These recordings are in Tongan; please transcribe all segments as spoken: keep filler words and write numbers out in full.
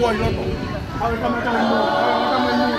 Ua ʻi loto. Hau e tama tau mo, hau e tama mo.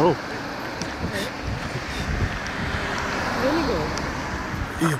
Oh. ʻIo.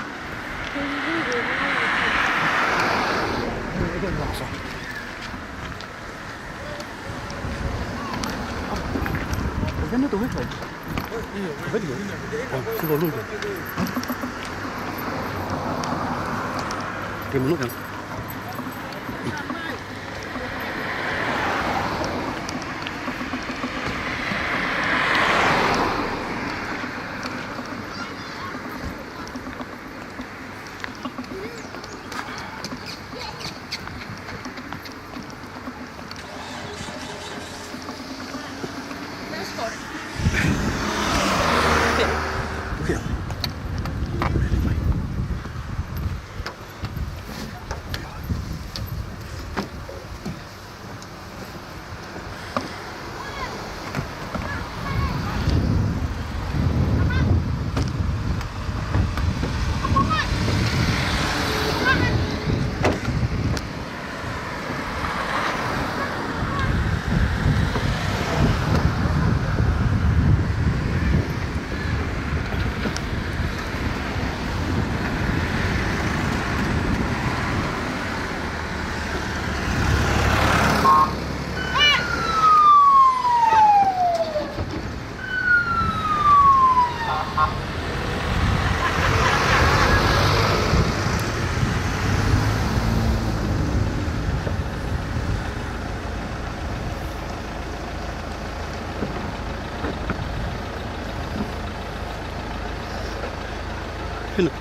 Hina.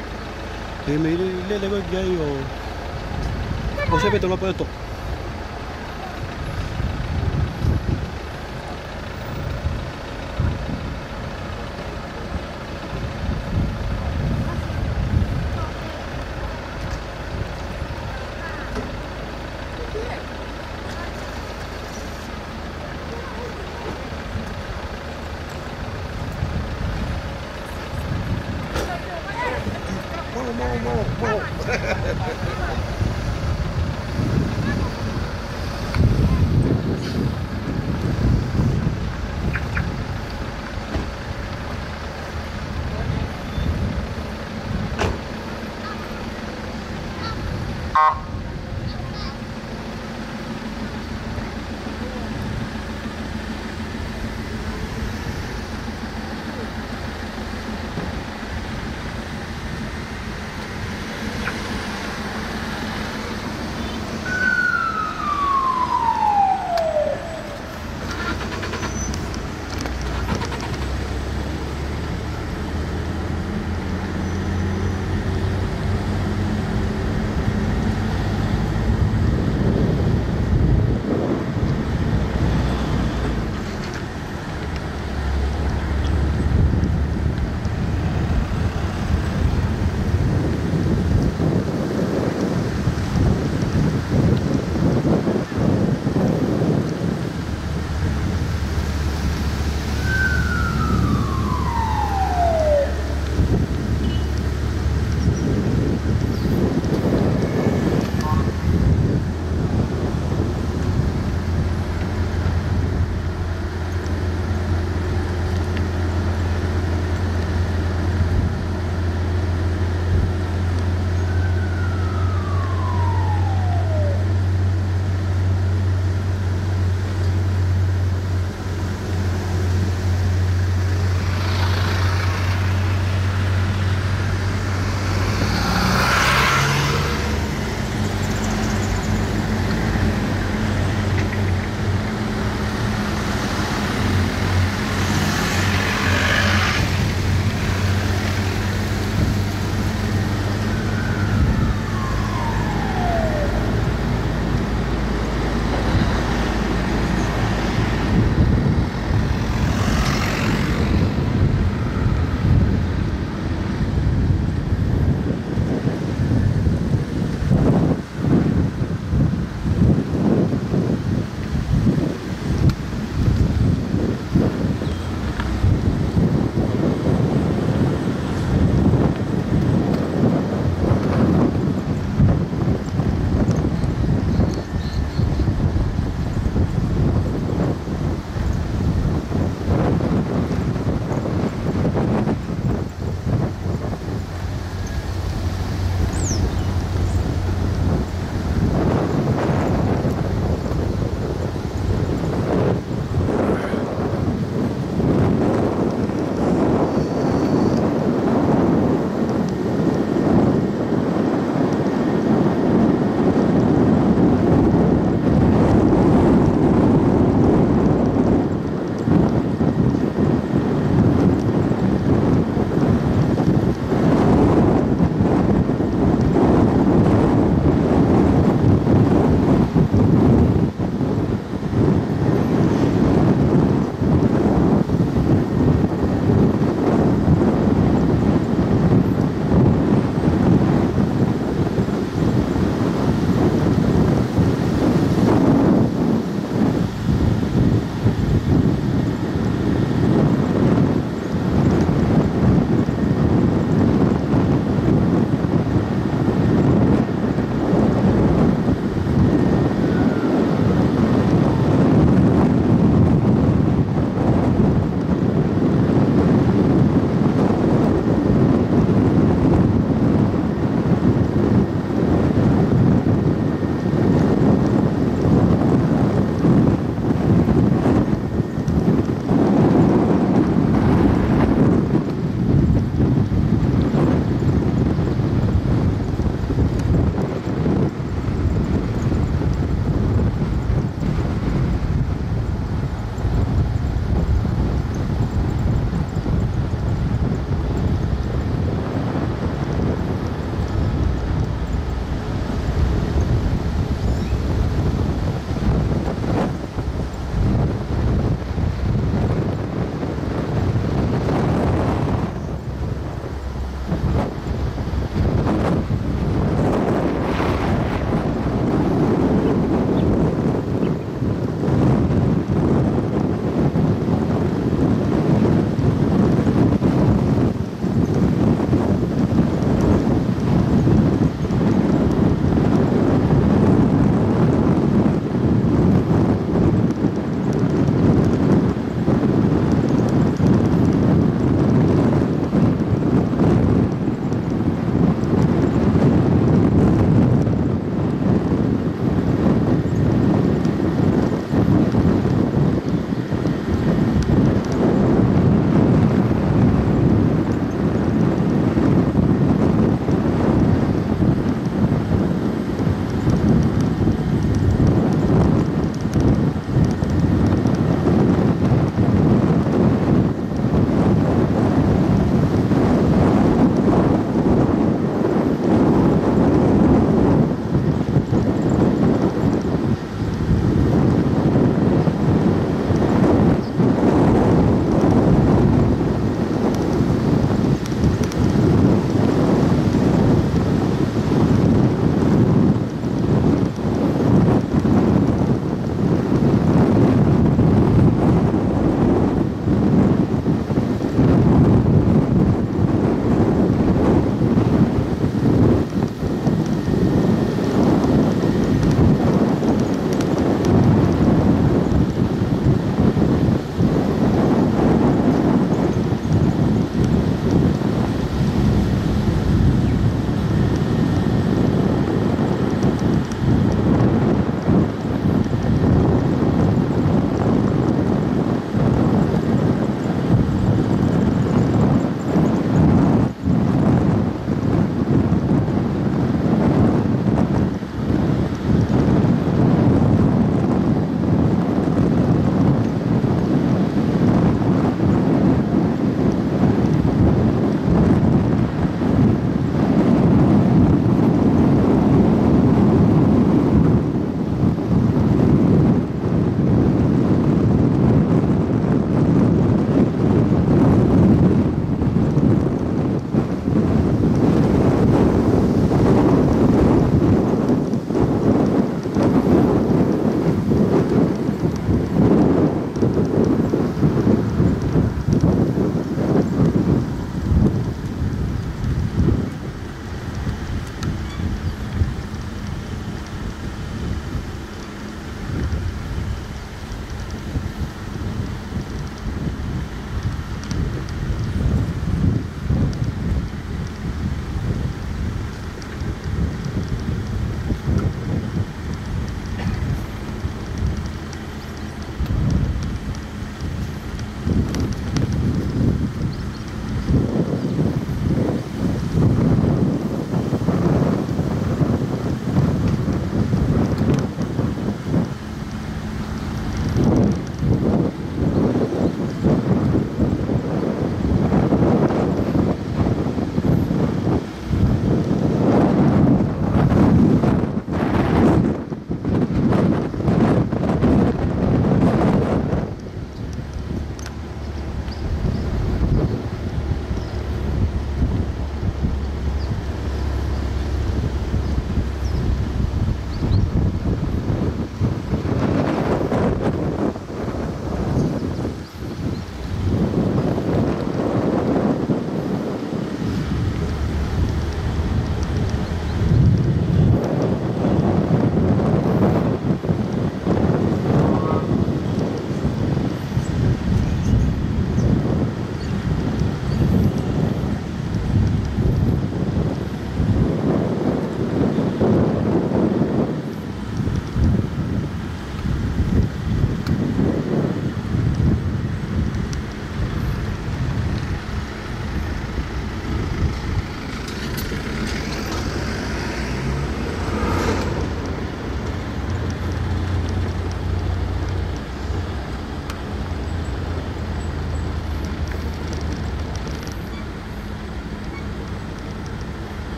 He mei le, le, le, le, le, o. O se pe tolo pe to.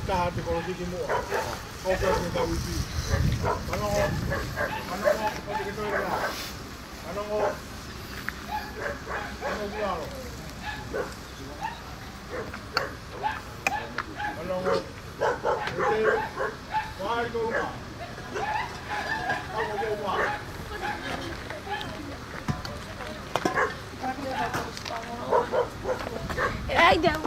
Taha te kolo tiki muʻa. Kau kau ke kau iti. Manongo. Manongo. Kau te ke toe la. Manongo. Manongo ki lalo. Manongo. Ete. Vai ko uma. Kau ko uma. Ai, deu.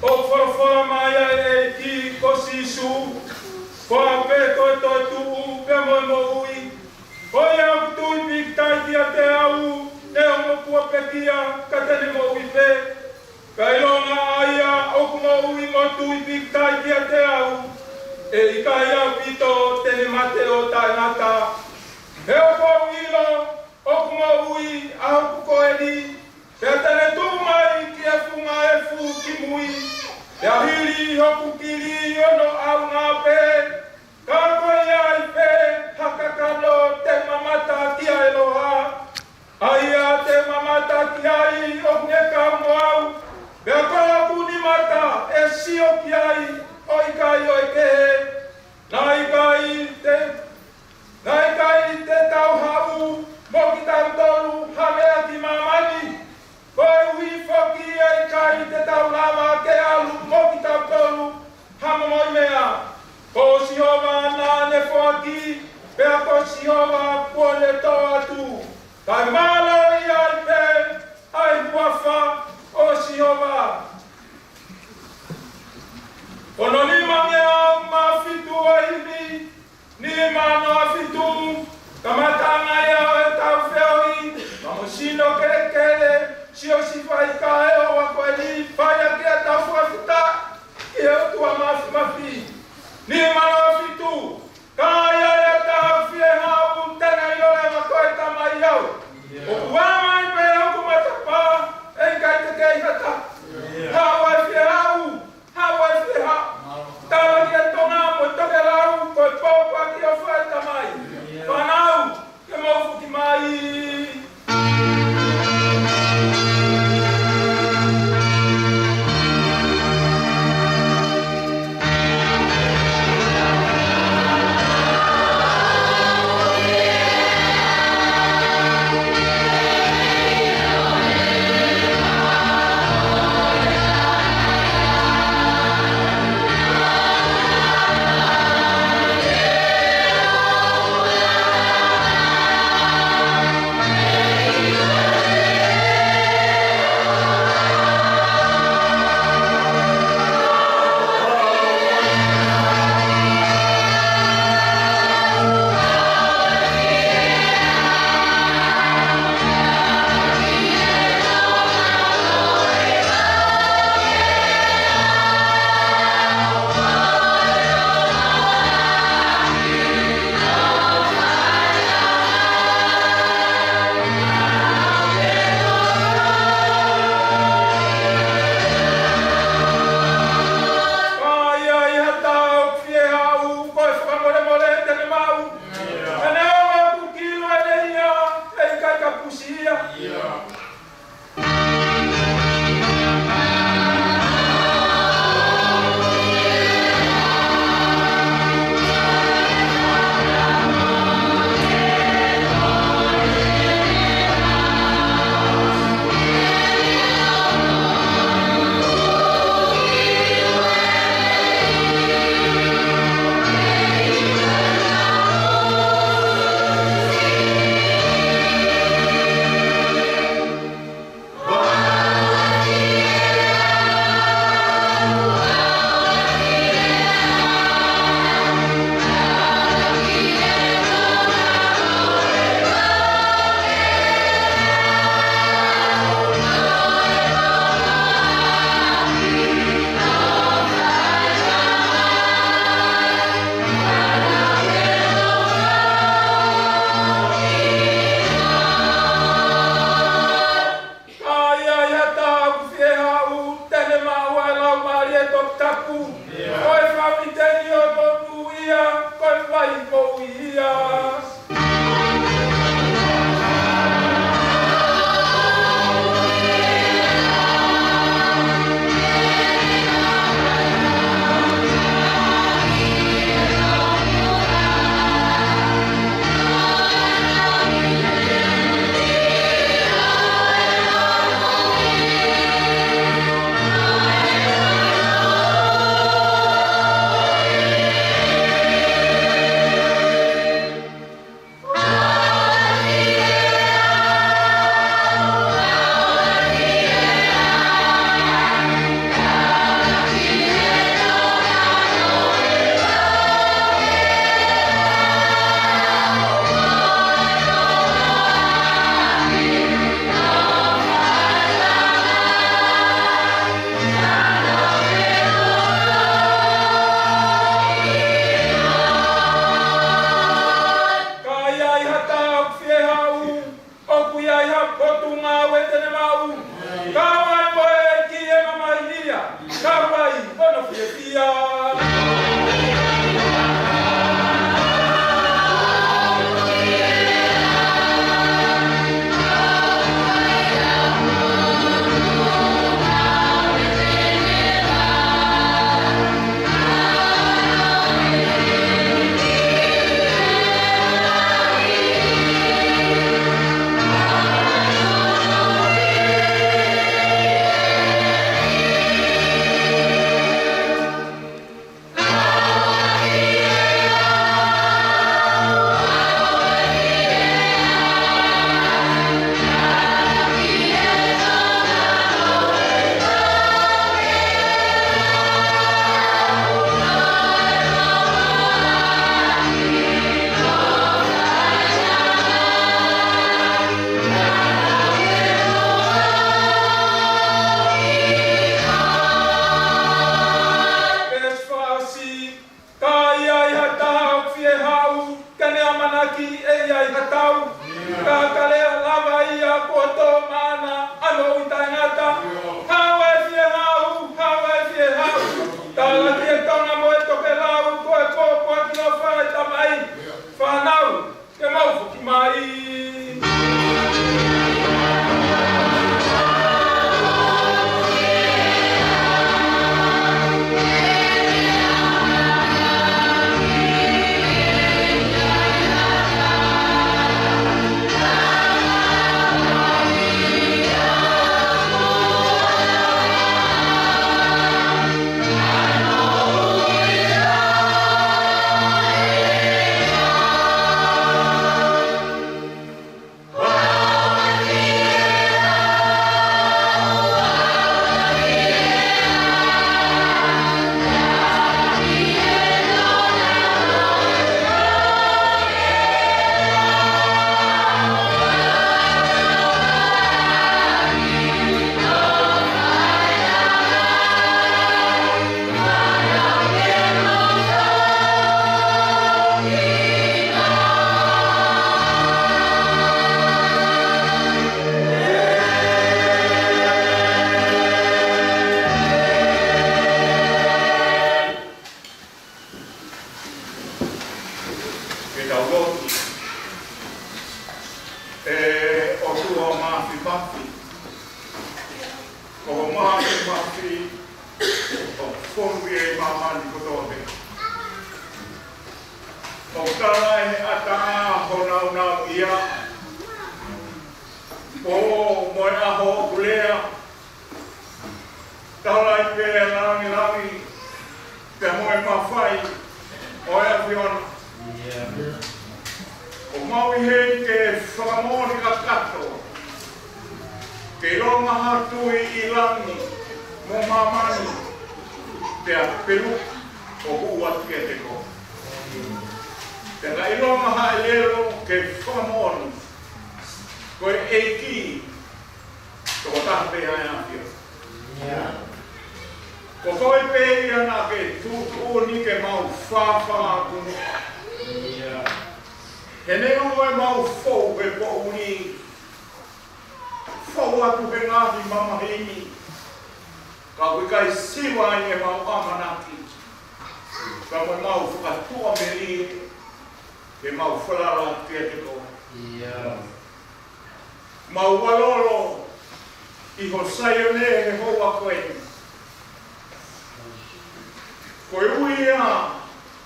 ʻOku folofola mai ʻa e ʻEiki ko Sīsū, ko au pē ko e toetuʻu pea mo e moʻui. Ko ia ʻoku tui pīkitai kiate au, neongo kuo pekia, ka te ne moʻui pē. Kae ʻilonga ʻa ia ʻoku moʻui mo tui pīkitai kiate au, ʻe ʻikai ʻaupito te ne mate ʻo taʻengata. He ʻoku ou ʻilo ʻoku moʻui ʻa hoku koeli, pea te ne tuʻu mai ki he funga efu kimui, pea hili hoku kili hono ʻaunga pē, ka ko ia ai pē ha kakano te u mamata ki ai, ʻa e ʻOtua, ʻa ia te u mamata ki ai ʻoku ne kau mo au, pea ko hoku nimata ʻe sio ki ai ʻo ʻikai ʻo e kehe. Naʻe ʻikai te, naʻe ʻikai te tau haʻu mo kitautolu ha meʻa ki māmani, koeʻuhi foki ʻe ʻikai te tau lava ke ʻalu mo kitautolu ha momoʻi meʻa. Ko Sihova naʻa ne foaki, pea ko Sihova kuo ne toʻo atu. Kae mālō ia ai pē ʻa e huafa ʻo Sihova. Ko hono nimangeau mā fitu ʻo e himi, nima noa fitu, kamataʻanga ia ʻo ʻetau feohi, pea mo sino kelekele, siosifa ʻi he kaeo ʻa ko eni, fai ʻaki ʻetau fakafetaʻi ki he ʻOtua Mafimafi. Nima noa fitu, ka ʻi ai ha taha ʻoku fie haʻu, te ne ʻilo leva ko e tamai au. ʻOku ʻā mai pē hoku matapā, ʻe ʻikai te kei hata. Haʻu ʻa e fie haʻu, haʻu ʻa e fie haʻu. Tala ki he tonga mo e tokelau, ko e pōpoaki ʻofa ʻa e Tamai. Fānau, ke mou foki mai. Mole te ne maʻu. Ane o ma kukilu ane ia, ʻe ʻikai ka pusi ia. Ka ʻi ai ha taha ʻoku fie haʻu, te ne maʻu ʻa e Laumālie Toputapu. Ko e fauniteni ʻo e monūʻia, ko e vai moʻui ia. Ka ʻi ai ha taha ʻoku fie haʻu, ʻoku ʻi ai ha potungāue te ne maʻu. Kau ai mo e ʻEiki ʻe mamahi ia, kau ai hono fiefia. Veesi fā ʻosi, ka ʻi ai ha taha ʻoku fie haʻu, ke ne ʻamanaki ʻe ʻi ai ha tau. Ka ka lea lava ia kuo tō maʻana ʻa e moʻui taʻengata. Haʻu ʻe fie haʻu, haʻu ʻe fie haʻu. Talaki e tonga mo e tokelau, ko e pōpoaki ʻofa ʻa e Tamai. Fānau, ke mou foki mai. Mafi. Ko e mafi, mafi ʻoku fonu ʻi māmani kotoa pē. ʻOku tala ʻe he ʻatā honau nāunau ia, pō mo e ʻaho ʻoku lea, tala ai pē ʻa e langilangi pea mo e mafai ʻo e ʻAfiona. ʻOku mau ʻi heni ke fakamoʻoni kakato, ke ʻilonga ha tui ʻi langi mo māmani, pea pelu ʻoku ʻoatu kiate koe. Pea ka ʻilonga ha ʻelelo ke fakamoʻoni, ko e ʻEiki tokotaha pē ʻa e ʻAfiona. Ko koe pē ia naʻa ke tuʻutuʻuni ke mau fāfā atu muʻa. He neongo ʻemau fou he poʻuli, fou atu he ngaahi mamahi ni, ka ʻoku ʻikai siva ai ʻemau ʻamanaki, ka mo ʻemau fakatuʻamelie, ke mau falala kiate koe. Mau ʻalolo ʻi ho Saione he houa ko eni. Ko e ui ia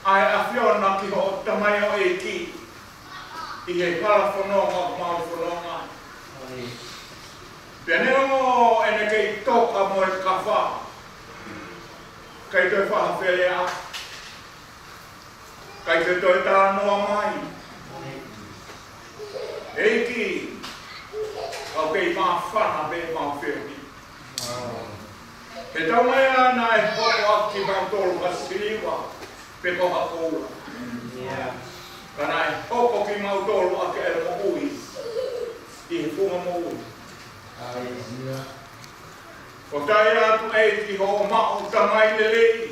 ʻa e ʻAfiona ki hoʻo tamaioʻeiki ʻi he hala fononga ʻoku mau fononga ai. Pea neongo ʻene kei toka mo e kafa, ʻikai toe fai ha feleʻa, ʻikai toe toe talanoa mai. ʻEiki, ʻoku kei māfana pē ʻemau feohi. He taumaiā naʻe hoko ʻaki kimautolu ha siliva pe ko ha koula, ka naʻe hoko kimautolu ʻaki ʻa e moʻui ʻi he funga moʻui. ʻOku tau ʻai atu, ʻEiki, hoʻo maʻu tamai lelei,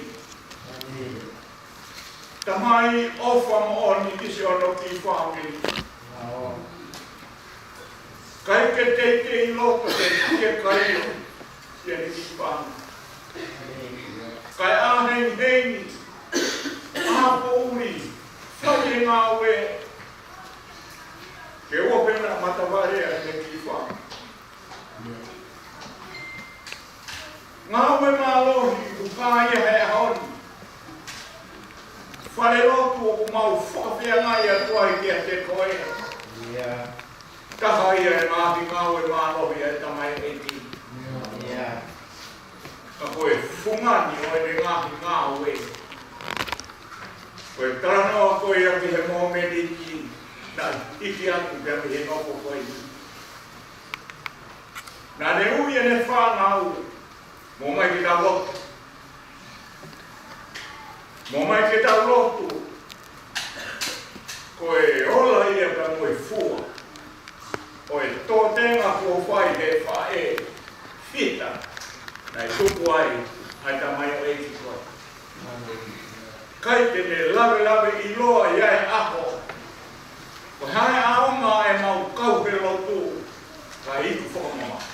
tamai ʻofa moʻoni ki siʻono kiʻi fāmili. ʻIkai ke teitei loto ke fiekaia siʻene kiʻi fāmili. Kae ʻā hengihengi, ʻā poʻuli, fai e ngāue, ke ʻoua pē naʻa matavai ʻene kiʻi fāmili. Ngāue mālohi ʻoku fai ia he ʻaho ni. Falelotu ʻoku mau fakafeangai atu ai kiate koe. Taha ia e ngaahi ngāue mālohi ʻa e tamaioʻeiki. Ka ko e fungani ʻo ʻene ngaahi ngāue, ko e talanoa ko ia ki he mōmeniti naʻe hiki atu pea mei he nofo ko eni. Naʻa ne ui ʻene fānau, mou mai ke tau lotu. Mou mai ke tau lotu. Ko e ola ia pea mo e fua ʻo e tōtenga kuo fai he faʻē fita naʻe tuku ai ʻa e tamaioʻeiki ko ē. ʻIkai te ne lavelaveʻiloa ia e ʻaho. Ko e hā e ʻaonga ʻemau kau he lotu, ka iku fakamamahi,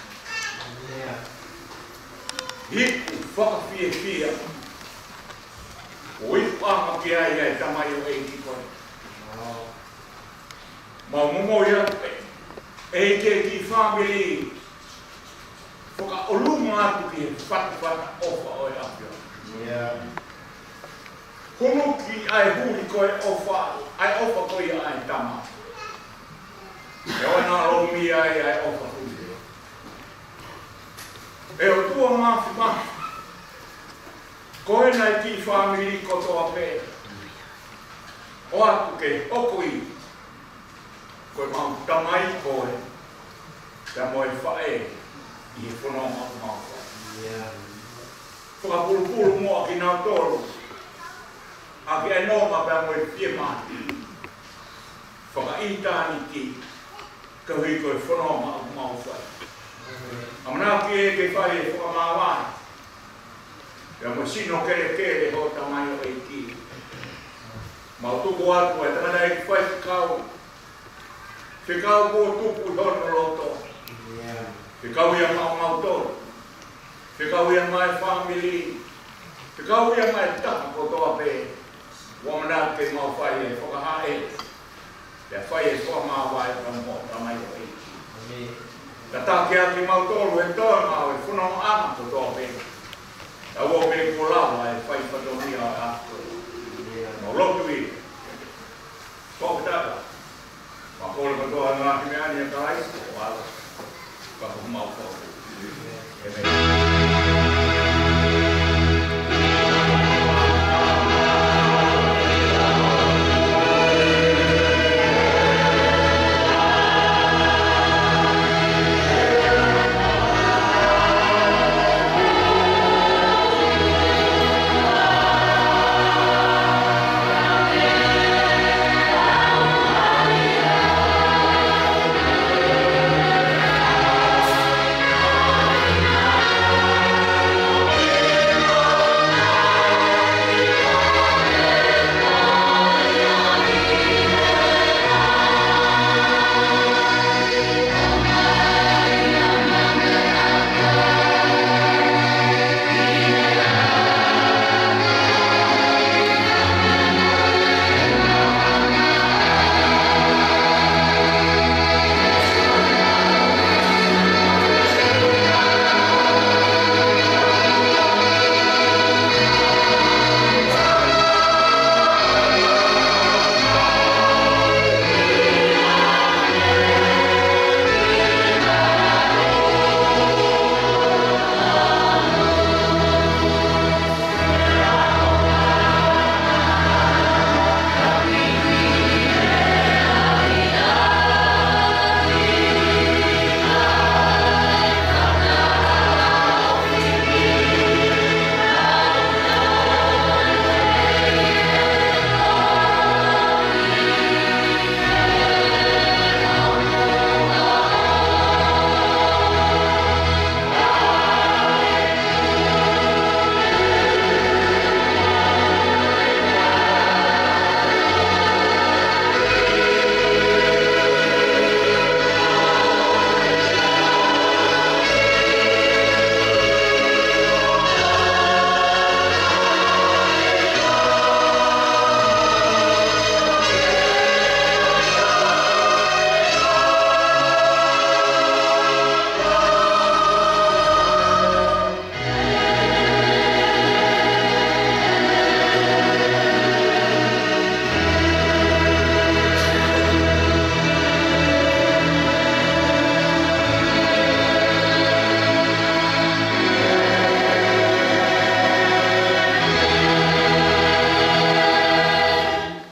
iku fakafiefia, ʻo iku ʻanga ki ai ʻa e tamaioʻeiki ko ē. Mau momoi atu pē, ʻEiki, kiʻi fāmili, fakaʻolunga atu ki he fatafata ʻofa ʻo e ʻAfiona. Hunuki ʻa e huli ko e ʻofa, ʻa e ʻofa ko ia ʻa e tama. ʻE ʻoua naʻa lōmia ai ʻa e ʻofa huli. ʻE ʻOtua Māfimafi, ko ena e kiʻi fāmili kotoa pē, ʻoatu ke hoko ia ko ʻemau tamai koe, pea mo e faʻē ʻi he fononga ʻoku mau fai. Fakapulupulu muʻa kinautolu ʻaki ʻa e nonga pea mo e fiemālie fakaʻitāniti, koeʻuhi ko e fononga ʻoku mau fai. ʻAmanaki ē ke fai e fakamāvae pea mo e sino kelekele hoʻo tamaioʻeiki. Mau tuku atu ʻa e tangataʻeiki faifekau, fekau kuo tupu ʻi hono loto. Fekau ia maʻa kimautolu. Fekau ia maʻa e fāmili. Fekau ia maʻa e taha kotoa pē. ʻOku ʻamanaki ke mau fai e fakahā ē, pea fai e fakamāvae pea mo hoʻo tamaioʻeiki. Kātaki ʻa kimautolu he toenga ʻo e fononga kotoa pē. Tau ō pē kuo lava e fai fatongia ʻa e ʻaho. Mau lotu ʻi he toko tata. Mau kole kotoa ʻa e ngaahi meʻa ni ʻa Kalaisi ʻo ala. Ka ko mau kau. ʻĒmeni.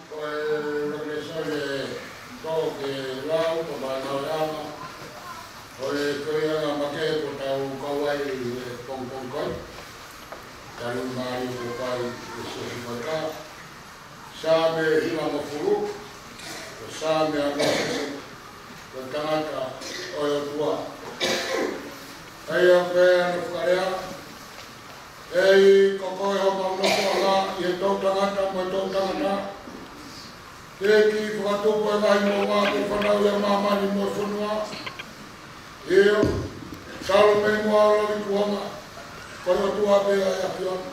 Ko e Revelation ʻe toko lau, ko e maʻu ʻa e anga ʻo e tohi ʻa e anga makehe kuo tau kau ai he pongipongi ko eni. Tali mālie ko pai e Siasi Maika. Saame hivangofulu, ko e Saame ʻa Mōsese, ko e tangata ʻo e ʻOtua. ʻA ia ko e anga fakalea, ʻEiki, ko koe homau nofoʻanga ʻi he toʻutangata mo e toʻutangata. Teʻeki fakatupu ʻe he ngaahi moʻunga pe fanauʻi ʻa māmani mo e fonua. ʻIo, talu mei muʻa ʻo loki kuonga, ko e ʻOtua pē ʻa e ʻAfiona.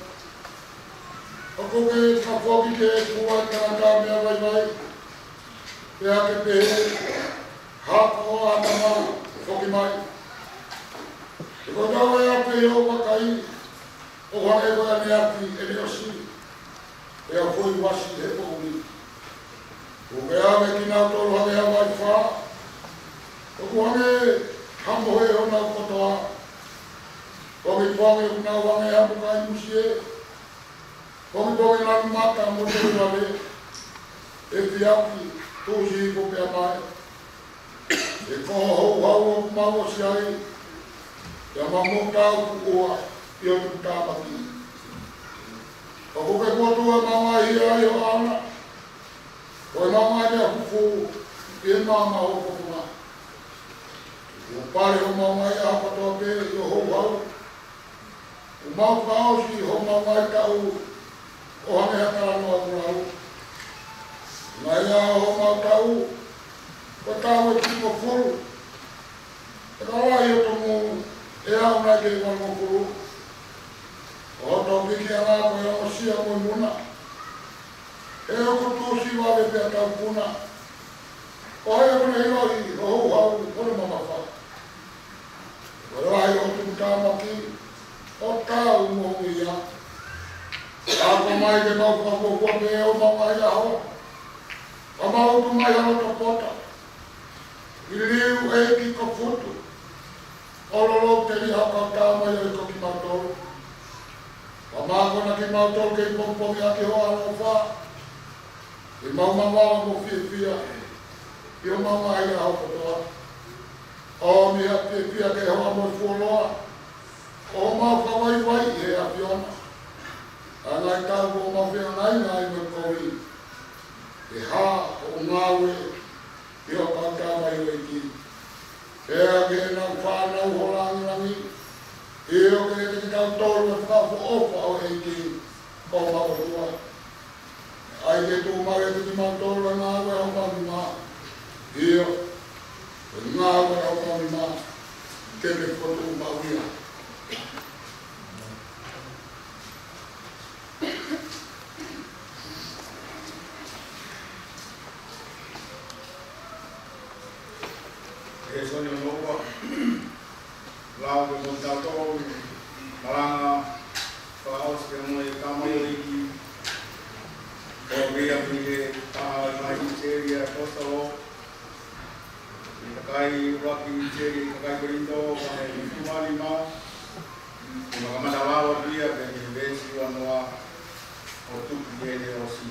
ʻOku ke fakafoki ki he ʻOtua ʻa e tangata meʻa vaivai, pea ke pehē, Hako ʻo ʻĀtama, foki mai. He ko e tau e ape ʻo vakai, ʻo hangē ko e ʻaneafi ʻene ʻosi, pea foʻi uasi he poʻuli. ʻOku ke ʻave kinautolu hangē ha vaifā, ʻoku hangē ha mohe honau kotoa. Pongipongi ʻoku nau hangē ha mukai musie, pongipongi lanu mata mo tolu vale, efiafi, tuʻusi hifo pea mae. He ko hoʻo houhau ʻoku mau ʻosi ai, pea mau moʻutāʻuku ʻi ho tukutāmaki. ʻOku ke kuo tuʻu ʻa e maunga ʻi he ʻao ʻo e ʻaona, ko e maunga ʻi he fufū ʻi he maama ʻo ho fofonga. Kuo pale ho maunga ʻi he ʻaho kotoa pē ʻi ho houhau. ʻOku mau fakaʻosi homau ngaahi taʻu ʻo hangē ha talanoa ʻoku lau. Ngaahi ʻaho homau taʻu, ko e taʻu ʻe fitungofulu. Pea ka lahi hoto mou, ʻe aʻu nai ki he valungofulu. Ko hoto kikiʻanga ko e ongosia mo e muna. He ʻoku tuʻusi vave pea taupuna. Ko hai ʻoku ne ʻiloʻi ho houhau mo hono mamafa? Ko e lahi hoʻo tuʻutāmaki, ʻo tau mo ia. Ako mai ke mau fakafuofua pē ʻo mau ngaahi ʻaho. Ka mau utu mai ha loto poto. Liliu ʻEiki ko Futu, ʻo lolouteliha ʻo kau tā mai ʻo ʻikai ko kimautolu. Ka mau ʻoange kimautolu ke pongipongi ʻaki hoʻo ʻaloʻofa, ke mau mamaʻo mo fiefia ʻi homau ngaahi ʻaho kotoa. ʻOmi ha fiefia ke hoa mo fuoloa ʻo mau fakavaivai ʻi he ʻAfiona. ʻA e ngaahi tau ʻoku mau feangai ai mo e kovi, ke hā hoʻo ngāue ʻi hoʻo kau tā mai ʻo ʻEiki. Pea ke nau fānau ho langilangi, ʻio ke ʻiate kitautolu ʻa e fakaʻofoʻofa ʻo ʻEiki ko homau ʻOtua. ʻAi ke tuʻu maʻu ʻiate kimautolu ʻa e ngāue ʻa homau nima. ʻIo, ʻa e ngāue ʻa homau nima, ke ke fokotuʻu maʻu ia. Lēsoni hono ua. Lau ko e moʻoni tautolu, malanga fakaʻosi pea mo e tā mai ʻo ʻEiki. Ko ia mei he taha ʻo e ngaahi ʻipiseli ʻa e ʻaposetolo, ʻi he kakai ʻuluaki ʻipiseli, kakai Kolinitō, vahe hongofulu mā nima. Ko e kamata lau atu ia pē mei he veesi uanoa ʻo tuku ki heʻene ʻosi.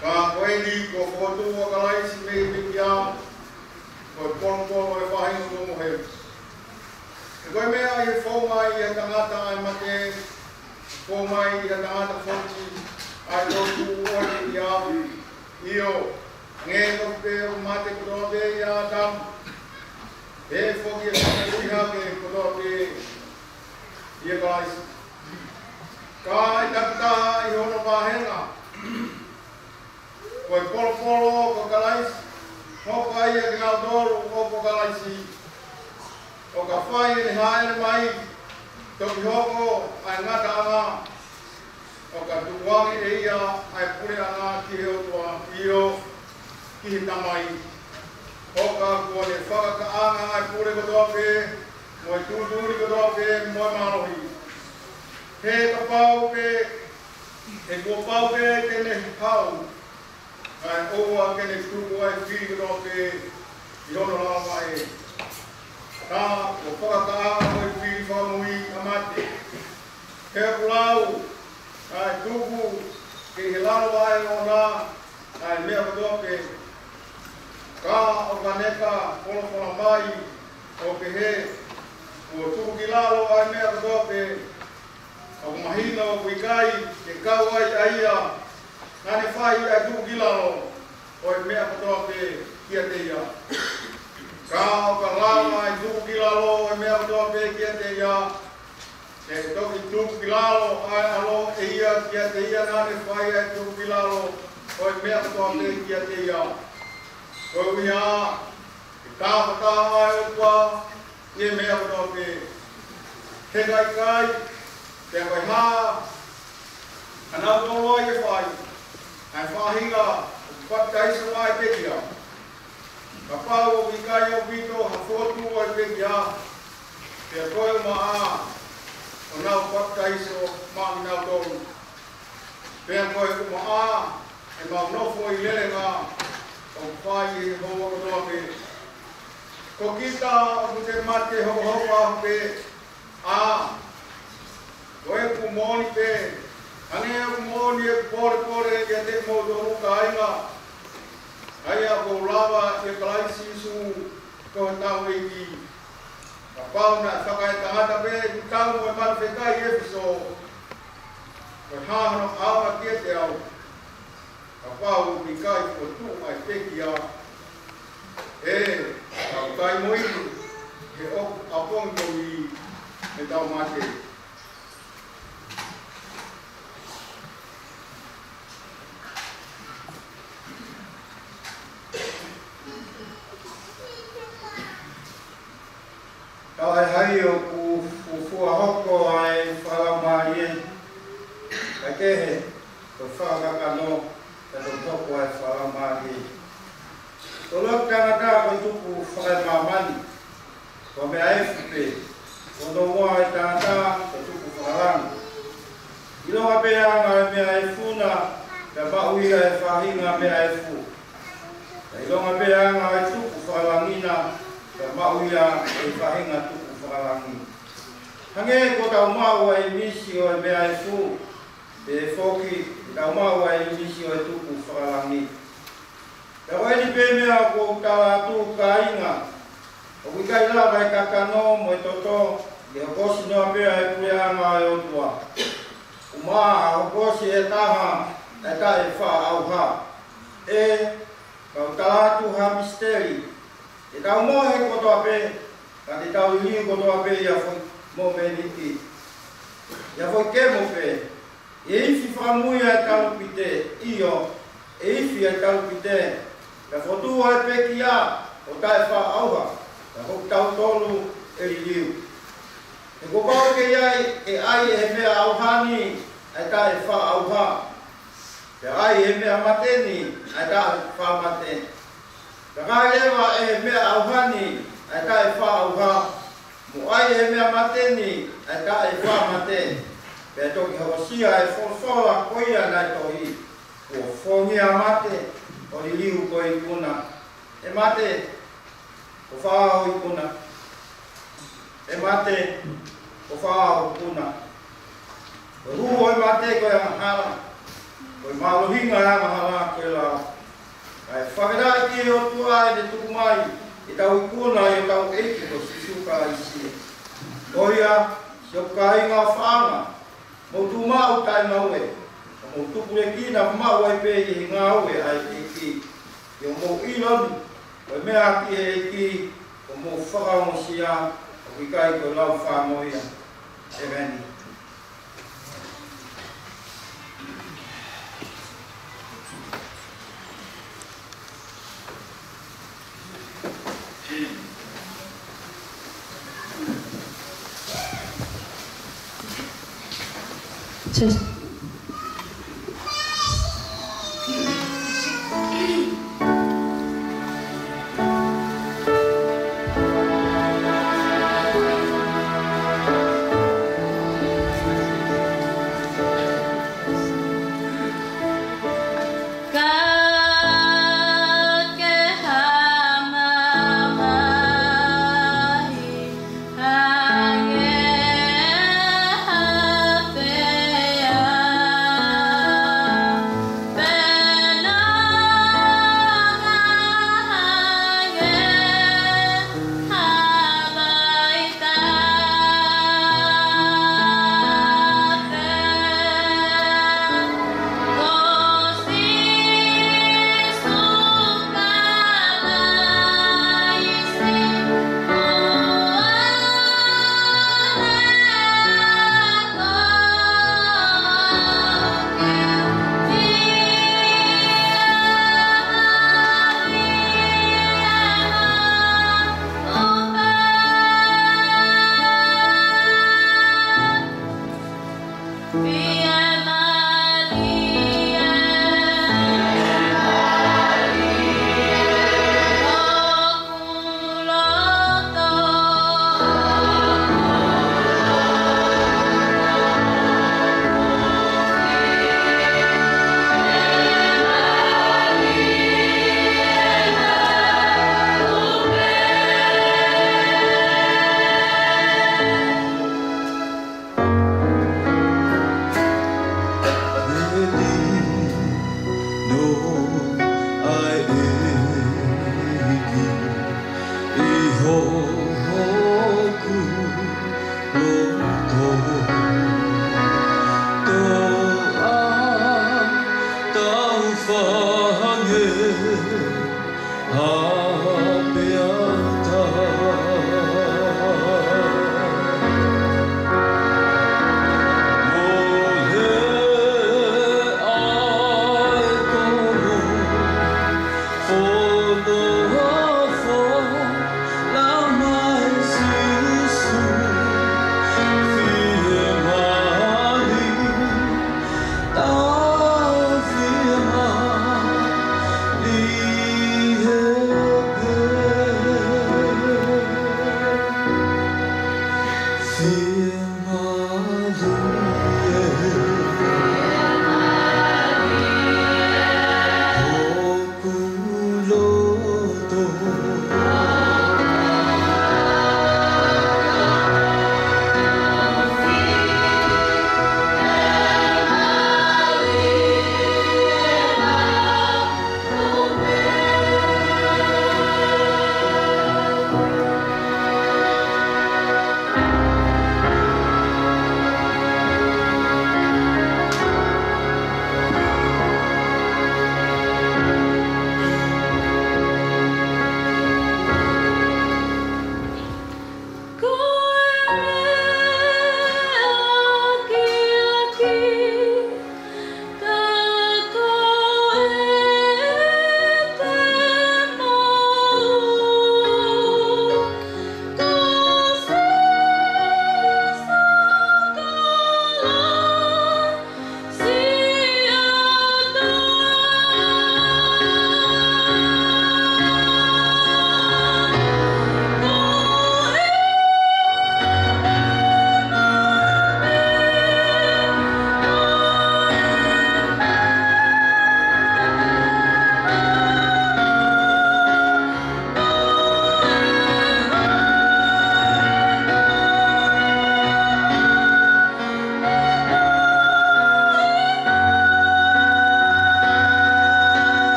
Ka ko eni kuo fokotuʻu ʻa Kalaisi mei he pekia, ko e polopolo ʻo e faʻahinga kuo mohe. He ko e meʻa ʻi he fou mai ʻi he tangata ʻa e mate, fou mai ʻi he tangata foki ʻa e toetuʻu ʻo e pekia. ʻIo, hangē tofu pē ʻoku mate kotoa pē ʻia ʻĀtama, pea foki ʻe fakamoʻui hake kotoa pē ʻia Kalaisi. Ka ʻi he takitaha ʻi hono vāhenga, ko e polopolo ko Kalaisi, hoko ai ʻa kinautolu ʻoku ʻo Kalaisi, ʻo ka fai ʻene hāʻele mai, toki hoko ʻa e ngataʻanga, ʻo ka tukuange ʻe ia ʻa e puleʻanga ki he ʻOtua, ʻio, ki he Tamai. ʻO ka kuo ne fakakakaʻanga ʻa e pule kotoa pē, mo e tuʻutuʻuni kotoa pē, mo e mālohi. He kapau pē, he kuo pau pē ke ne haʻu, kae ʻoua ke ne tuku ʻa e fili kotoa pē ʻi hono lalo vaʻe. Ka kuo fakakakaʻanga ʻa e fili fakamoʻui ʻa mate. He kuo lau, kae tuku ki he lalo vaʻe ʻoʻona ʻa e meʻa kotoa pē. Ka ʻo ka ne ka folofola mai ʻo pehē, kuo tuku ki lalo ʻa e meʻa kotoa pē, ʻoku mahino ʻoku ʻikai ke kau ai ʻa ia naʻa ne fai ʻa e tuku ki lalo ʻo e meʻa kotoa pē kiate ia. Ka ʻo ka lava ʻa e tuku ki lalo ʻo e meʻa kotoa pē kiate ia, ʻe toki tuku ki lalo ʻa e ʻAlo ʻe ia kiate ia naʻa ne fai ʻa e tuku ki lalo ʻo e meʻa kotoa pē kiate ia. Koeʻuhi ā ke tafataha ʻa e ʻOtua ʻi he meʻa kotoa pē. He ka ʻikai, pea ko e hā ʻa nautolu ia ʻe fai ʻa e faʻahinga ʻoku papitaiso mai ʻa e pekia? Kapau ʻoku ʻikai ʻaupito ha fokotuʻu ʻo e pekia, pea ko e ʻumaʻā ʻo nau papitaiso maʻanautolu, pea ko e ʻumaʻā ʻemau nofo ʻi he lelenga ʻoku fai ʻe he houa kotoa pē. Ko kita ʻoku te mate hokohoko ʻaho pē, ʻa, ko ʻeku moʻoni pē, hangē ʻoku moʻoni ʻeku polepole ʻiate kimoutolu kāinga, ʻa ia kuo u lava ʻia Kalaisi Sīsū ko hotau ʻEiki. Kapau naʻe fakaetangata pē ʻeku tau mo e manu fekai ʻi ʻEfesō, ko e hā hono ʻaonga kiate au? Kapau ʻoku ʻikai fokotuʻu ʻa e pekia, ʻe tau kai mo inu, he ʻoku ʻapongipongi ʻetau mate. Tau haihai ʻoku fuofua hoko ʻa e fakalaumālie, kae kehe, ko e fakakakano, ka toki hoko ʻa e fakalaumālie. Ko e ʻuluaki tangata ko e tupu fakaemāmani, ko e meʻa efu pē. Ko hono ua ʻo e tangata ko e tupu fakalangi. ʻIlonga pē e anga ʻo e meʻa efu na, pea maʻu ia ʻe he faʻahinga meʻa efu. Pea ʻilonga pē e anga ʻo e tupu fakalangi na, pea maʻu ia ʻe he faʻahinga tupu fakalangi. Hangē ko ʻetau maʻu ʻa e ʻīmisi ʻo e meʻa efu, pehē foki ʻetau maʻu ʻa e ʻīmisi ʻo e tupu fakalangi. Pea ko eni pē meʻa ʻoku ou tala atu, kāinga, ʻoku ʻikai lava ʻe he kakano mo e toto ke hokosi noa pē ʻa e puleʻanga ʻo e ʻOtua. ʻUmaʻā ʻe hokosi ʻe he taha ʻa e taʻefaʻaʻauha. ʻE, kau tala atu ha misiteli. Te tau mohe kotoa pē, ka te tau liliu kotoa pē ʻi ha foʻi momeniti, ʻi ha foʻi kemo pē. ʻE ifi fakamui ʻa e talupite, ʻio, ʻe ifi ʻa e talupite, pea fokotuʻu ʻa e pekia ʻo e taʻefaʻaʻauha, pea ko kitautolu ʻe liliu. He kuo pau ke ʻi ai, ke ʻai ʻe he meʻa ʻauha ni ʻa e taʻefaʻaʻauha, pea ʻai ʻe he meʻa mate ni ʻa e taʻefaʻamate. Pea ka ʻai leva ʻe he meʻa ʻauha ni ʻa e taʻefaʻaʻauha, mo ʻai ʻe he meʻa mate ni ʻa e taʻefaʻamate, pea toki hokosia ʻe he folofola ko ia naʻe tohi, kuo fongia ʻa mate ʻo liliu ko e ikuna. ʻE mate, ko fē ho ikuna? ʻE mate, ko fē ho ikuna? Ko e hū ʻo e mate ko e angahala, ko e mālohinga ʻo e angahala ko e lao. Kae fakafetaʻi ki he ʻOtua ʻi heʻene tuku mai ʻetau ikuna ʻi hotau ʻEiki ko Sīsū Kalaisi. Ko ia, siʻoku kāinga ʻofaʻanga, mou tuʻu maʻu taʻengaue, ka mou tupulekina maʻu ai pē ʻi he ngāue ʻa e ʻEiki. ʻIo, mou ʻilo ni, ko e meʻa ki he ʻEiki, ko hoʻomou fakaongosia, ʻoku ʻikai ko e lau fānau ia. ʻEmeni. Just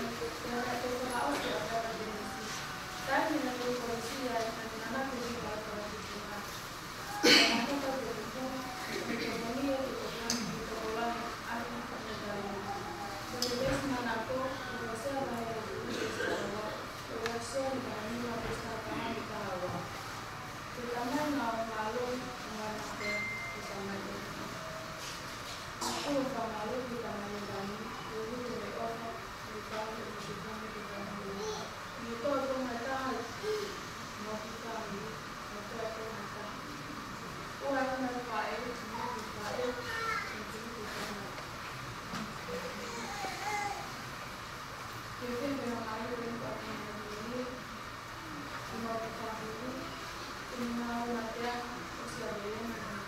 Ko e fakaʻosi ʻa e ʻaho Penitekosi. Taimi naʻe fakaʻosi ai, naʻe nana ke hima ʻa e fakafitunga. Naʻe hoko atu e tufunga, ko e tokoni ʻa e tokolahi, tokolahi, ʻa e tokolahi. Ko e veesi manako, ko e Hōsea vahe ua veesi taha ua, ko e ʻEfesō vahe nima veesi taha taha mo e taha ua. Ko e Tamai naʻa ku mālō, naʻa ku mālō, ko e Tamai ʻofa. ʻOku ou fakamālō ki he Tamai ʻo e langi, koeʻuhi ko hono ʻofa, ʻi he fāmili ʻo e fakafitunga ʻi he fāmili. Naʻe tō e toenga ʻe taha, mo e fāmili, naʻe tō e toenga ʻe taha. Ua e ongo faʻē, mo e faʻē, mo e faʻē. Ke fēfē ha ngāue ʻi he fakafitunga, ʻi he fāmili, ʻi he ngāue mateaki, ʻosi ʻa e lelei mo e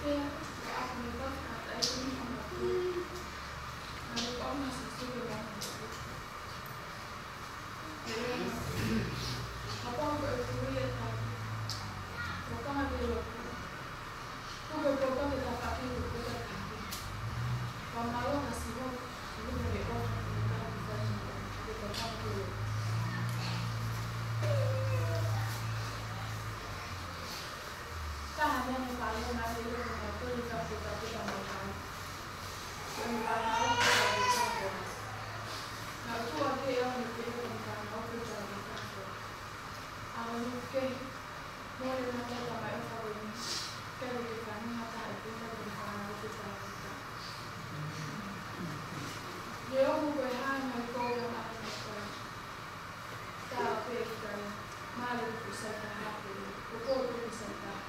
Pea ʻoku ʻalu mei fafo ʻa e taʻahine ʻo ʻalu ki he ʻapi. Naʻe ʻalu ʻa Sīsū ki he ʻapi. Naʻe lea mai, kapau ko e Tuʻi ʻo e tangata, tokanga ki he lotu. Tuku e poto ke tafaʻaki, tuku e poto ke tafaʻaki. Fakamālō kia Sihova, ʻuhinga he ʻofa ʻoku ne fai maʻaku, ke tokanga ki he lotu. Taha mei he meʻa naʻe fai ʻe Sihova maʻaku, ko e fai ʻo e poto ke tafaʻaki. Ko e fānau ʻoku tau ʻi he ʻapi. Naʻe tuʻu ʻa e ʻaho ni pē ko e fānau ʻoku tau ʻi he ʻapi. ʻAho ni ke mole na ko e tamai ʻofa ko eni, ke le ke fānau ha taha ʻi he ʻapi ko e fānau ʻoku tau ʻi he ʻapi. Neongo ko e hā e ngaahi kole ʻa e ngaahi kole. Tala pē ʻe Sihova, mālō ʻoku sai taha pē, ʻoku ou sai taha.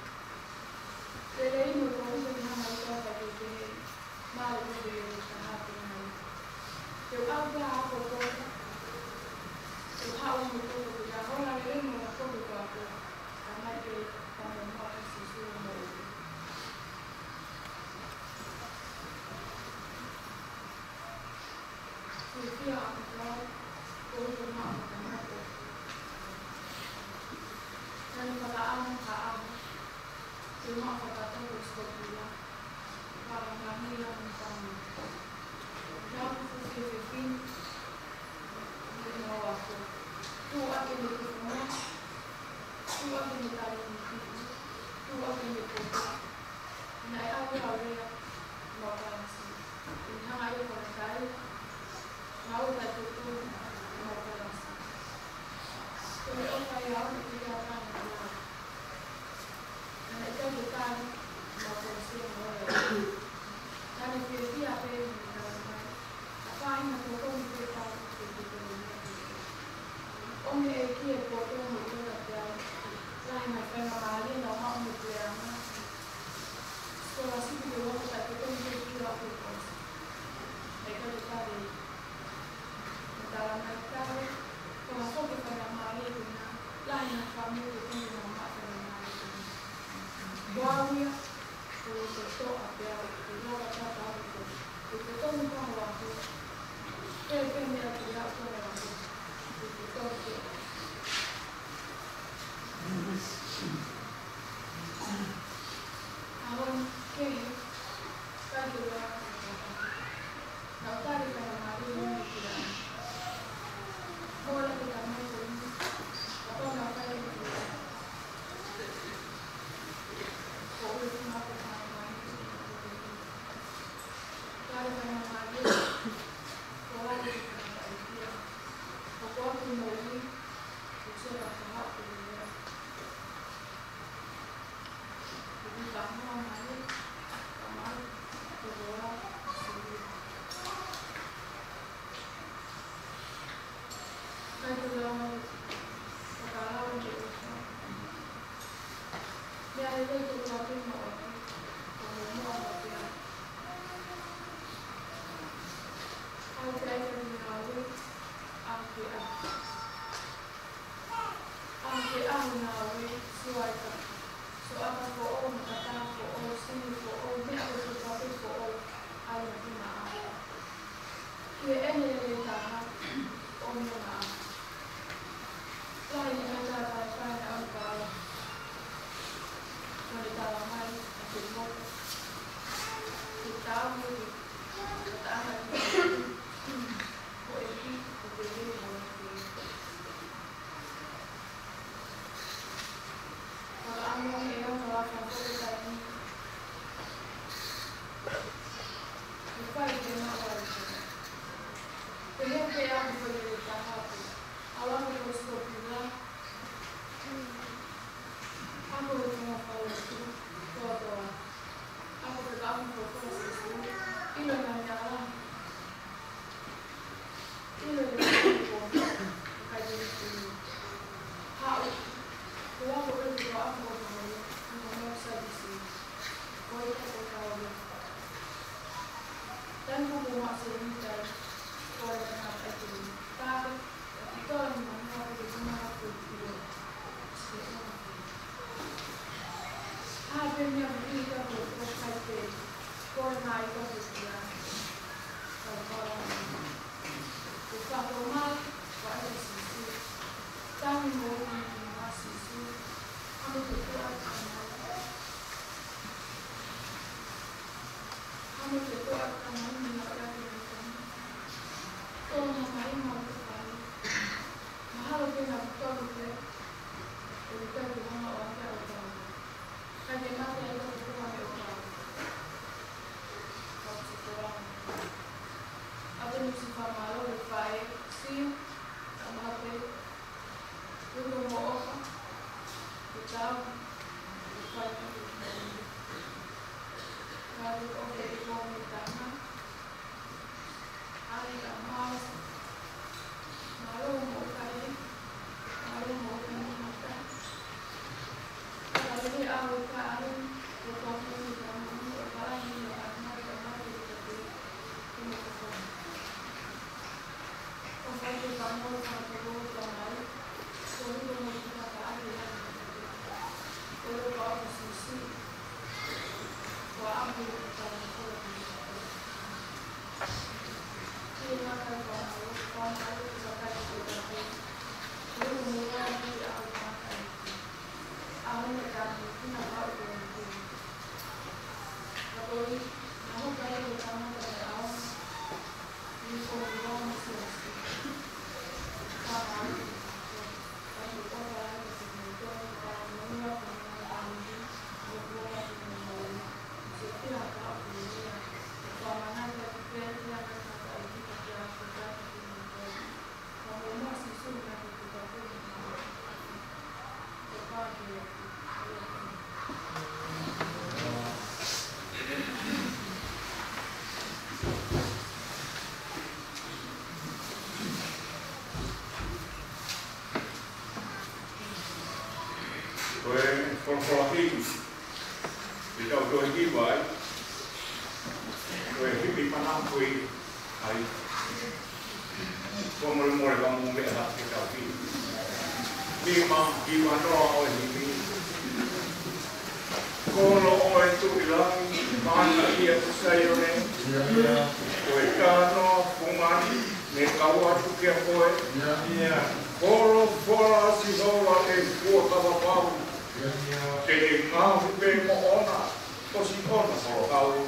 Lelei mo e kovi ke hanga ʻe Sihova ke pehē, mālō ʻoku sai taha pē mai. Te u ʻalu pē ʻo ako poto. Te u haʻu mo e poto ko ia, hola lelei mo e ako ko ia. Ka mai ke, ka mo mo ʻa Sīsū mo e. Fiefia ʻaupito au, ko e ʻuhinga ʻoku ou maʻu ha tamai ʻoku. Naʻá ne fakaʻamu ha ʻaho ke u maʻu fakataha mo Sikopila, fakamanila mo e fāmili. Naʻá ku fuʻu fiefia fefine, mo e ako. Tuʻu ʻaki ʻene tufonga, tuʻu ʻaki ʻene talēniti, tuʻu ʻaki ʻene poto. Naʻe ʻalu ʻo lea mo e kalasi. ʻI he hanga ʻe ia ʻo fakatai, naʻá ku taʻetuʻutuʻu mo e kalasi. Ko e ʻofa ia ʻoku ne ʻikai ke tali ʻe ia. Naʻe ʻikai ke tali mo e kalasi mo e. Naʻá ne fiefia pē mo e tala mai. Ka faʻahinga tokoni pē tau ke te tokoni. ʻOmi ʻe he ʻEiki e poto mo e poto kiate au. Lahi e ngaahi faingamālie naʻá ku maʻu mei he puleʻanga. Scholarship ke u ako taʻetotongi ke u kula ʻo kosi. Naʻe ʻikai ke tali. Naʻe tala mai tali, ko ha foʻi faingamālie ko ena, lahi e ngaahi fāmili ʻoku totonu ke nau maʻu faingamālie ko ena. Ko au ia, ko e loto toʻa pē au, ʻikai lava ke tau ko e totonu ko hoʻo ako. Pehē pē meʻa ki he ako ko hoʻo ako. Ko e totonu pē. ʻAho ni kehe, kai ke lau. Naʻá ku tali faingamālie ni ki ai. Mole ke tamai ko eni, kapau naʻe fai ke lau. Ko e ʻuhinga ko e faingamālie. Tali faingamālie, ko e ʻuhinga ko e faingamālie. Ko ʻeku moʻui, ko e sio ka ko haʻu ko e lea. ʻAho ke ʻaho ngāue, sio ai ka. Sio ʻata foʻou, makatā foʻou, sini foʻou, meʻa ko e tuʻu pē foʻou, ʻai ʻo puna ʻa. Ki he ʻene lelei taha, ʻo muna ʻa. Lahi e ngaahi taha taha ʻe fai ʻa e ʻalu pau. Ko e tala mai, ʻa e moto. Ke tau, ke tau, ko e ki, ko e lelei, ko e lelei. Fakaʻamu ʻe au ke u fakafoki taimi. Ke fai ke maʻu ai. Pehē pē au ke fai e taha pē. Au ʻalu ko Sikopila. Ako ko e fai atu. Kotoa. Ako ke ka ʻamu ko e fai atu. ʻIlo e ngaahi meʻa lahi. ʻIlo e ngaahi meʻa lahi. Haʻu. Ko e ako pē ke ka ʻamu ko e fai atu. Ko e fai atu. Ko e fai atu. Tanu ko e maʻu sēniti. Ko e fai atu. Tanu. Ko e fai atu. Ko e fai atu. Meʻa vivili ka ko e kai pē, ko e mai ka ko e kia. Ka ko e fakatomala, ko e ʻEiki Sīsū. Tangi mo e ʻEiki Sīsū. Amo te toa ka mai. Amo te toa ka mai ni na ia ke mai. Tō na mai mo te kai. Mahalo ke na tolu ke. Ko e kai ke hanga ʻo ake au tau. Ka ke mate ai ka kukua me o kau. Kau te kora. Atu ni si fakamālō le fae, si, ka mate, kuko mo oka, ke tau, ke fai ki te kina. Ka te oka te kua me tana. ʻAi ka mau. Mālō mo kai. Mālō mo kai mo kai. Ka lele au ka au. Ko kau ki ka mau. Ko kai ni ka kai ka mau ka kai. Ko mo ka kai. Ko kai ka mau ka kai ka mai. Ko ni ko mo ka kai ka kai. Ko lo ka au ka sisi. Ko au ka kai ka kai. Ko e folofola himi, ʻi he tau toe hiva ai, ko e himi manako ai. Ko mole mole ka mou meʻa hake tau himi. Himi, himi noa ʻo e himi. Kolo ʻo e Tuʻi Langi, mana ia ko Saione. Ko e tano fungani, me kau atu kia koe. Folofola Sihova ʻe fuakava pau. Te ne ngaohi pē moʻona, ʻosi ʻona folofola.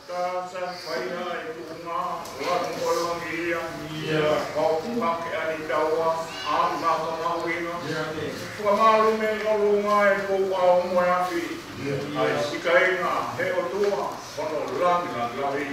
Ka sa fai ai tuʻunga, ua mo langi ia. Ia. Kau ku hake ani taua, a maka mauinga. Ia. Fakamālō mei ʻolunga e pou ʻau mo e afi. Ia. ʻAi sikainga he ʻOtua, hono langi langi lahi.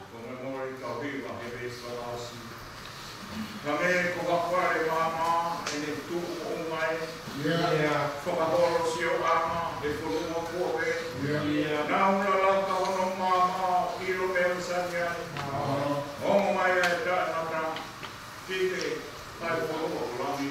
Ko e meʻa mole tau hiva he veesi fakaʻosi. Ka me ko ka fale māmā ʻene tuʻu ʻo mai. Ia. Fakaholo sio ʻana he fonua kuo pē. Ia. Nau lala ka hono māmā ʻilo meʻa sani ai. Ia. Ongo mai ai taʻengata. Ki te kai fonua ʻo langi.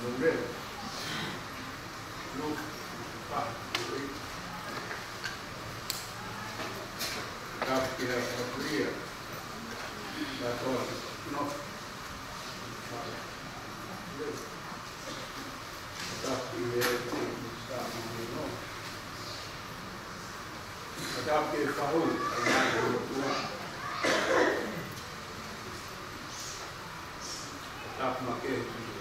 Lou leo. Lou. Pā. Lou. Tapu ki he fakapuria. Tapu ki he nofo. Tapu ki he, ki he, ki he, tapu ki he fahu, tapu ki he ʻOtua. Tapu makehe ki he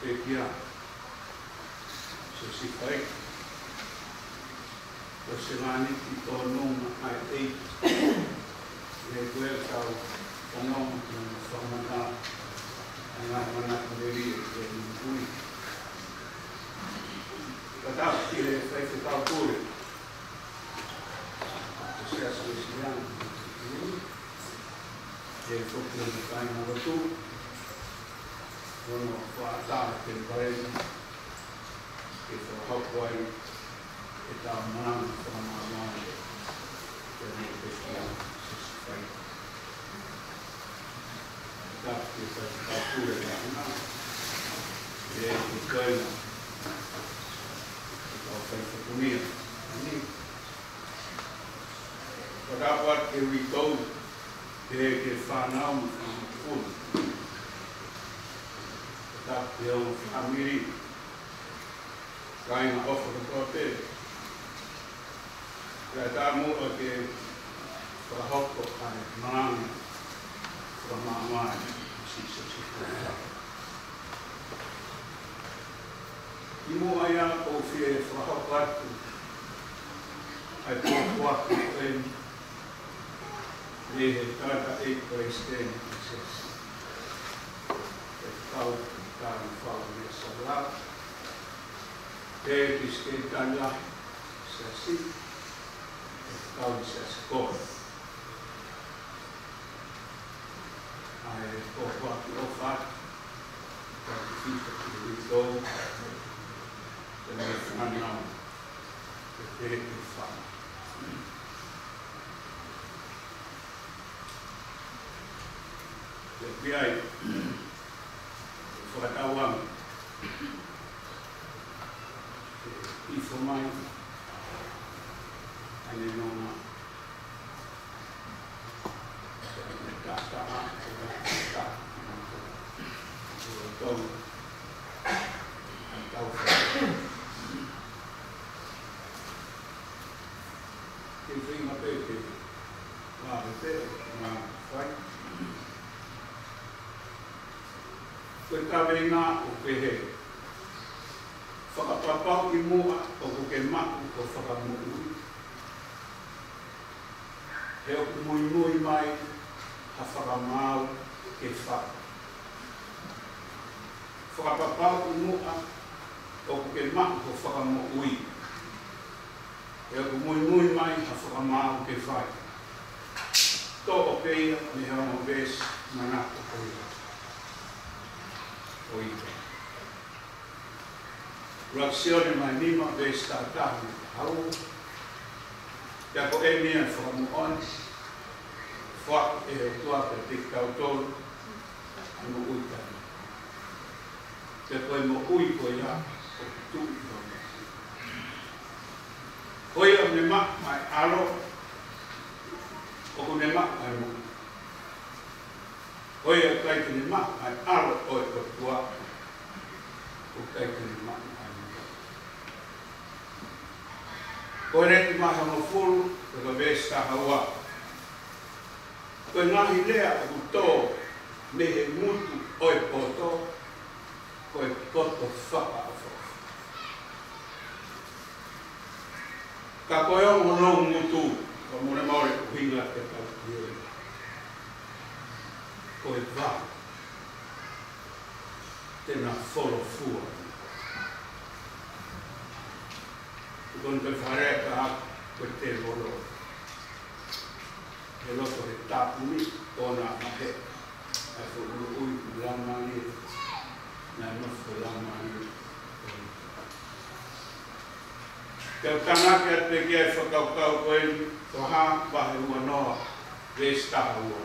pekia. Siosifa ē. Ko e sevāniti tōnunga ʻa e ʻEiki. Naʻe ʻikai ke tau fanongo ki hono fakamanatu ʻa e ngaahi manatu melie ʻi he moʻui. Ka tapu ki he faifekau pule ʻo e Siasi Uēsiliana, ʻa e foki ʻo e kāingalotu, ʻo ne fakaʻatā ke pai ke fakahoko ai ʻetau malanga fakamaauʻanga ʻi he pekia Siosifa ē. Tapu ki he faifekau pule ʻa e ʻAfiona, ʻa e ʻEiki ko ena, ʻetau faifekau punia. Ni. Fakatapu atu ki he uitou, ki he fānau mo e fanga mokopuna. Fakatapu ki he ongo fāmili, kāinga ʻofa kotoa pē. Kae ʻatā muʻa ke fakahoko ʻa e malanga fakamaauʻanga ʻa Sīsū Sīsū. ʻI muʻa ia ʻoku ou fie fakahoko atu ʻa e pōpoaki ko eni mei he tangataʻeiki palesiteni ʻo e Siasi, ʻa e kau tangataʻeiki Fale Mesaula, ʻa e Palesiteni Lahi ʻo e Siasi, ʻa e kau Siasi Kolo. ʻA e pōpoaki ʻofa atu, ʻoku ou fie fakahoko atu ki he uitou, ki he fānau, ki he telefānau. Pea ʻoku ʻi ai e fakatauange ke ifo mai ʻa e nonga Ko e kaveinga ʻoku pehē: Fakapapauʻi muʻa ʻoku ke maʻu ho fakamoʻui, he ʻoku muimui mai ha fakamaau ke fai. Fakapapauʻi muʻa ʻoku ke maʻu ho fakamoʻui, he ʻoku muimui mai ha fakamaau ke fai. Toʻo pē ia mei he ongo veesi manako ko ia. ʻUluaki Sione vahe nima, veesi taha taha mo e taha ua. Pea ko eni ʻa e fakamoʻoni, foaki ʻe he ʻOtua kiate kitautolu ʻa e moʻui taʻengata. Pea ko e moʻui ko ia ʻoku tuʻu ʻi hono ʻAlo. Ko ia ʻoku ne maʻu ʻa e ʻAlo, ʻoku ne maʻu ʻa e moʻui. Ko ia ʻoku ʻikai te ne maʻu ʻa e ʻAlo ʻo e ʻOtua, ʻoku ʻikai te ne maʻu ʻa e moʻui. Ko e lēsoni vahe hongofulu, ko e veesi taha ua. Ko e ngaahi lea ʻoku tō mei he ngutu ʻo e poto, ko e poto fakaʻofoʻofa. Ka ko e ongo loungutu, fakamolemole ʻuhinga ke tau pehē, ko e vā te na folofua. Ko eni ko e fakalea ʻa e tēvolo. He loto he tāpuni ʻo na mahe. ʻA e foʻi moʻui mo e laumālie, naʻe nofo he laumālie. Te u tānaki atu pē ki he fakakaukau ko eni, Tohi Tapu vahe uanoa, veesi taha ua.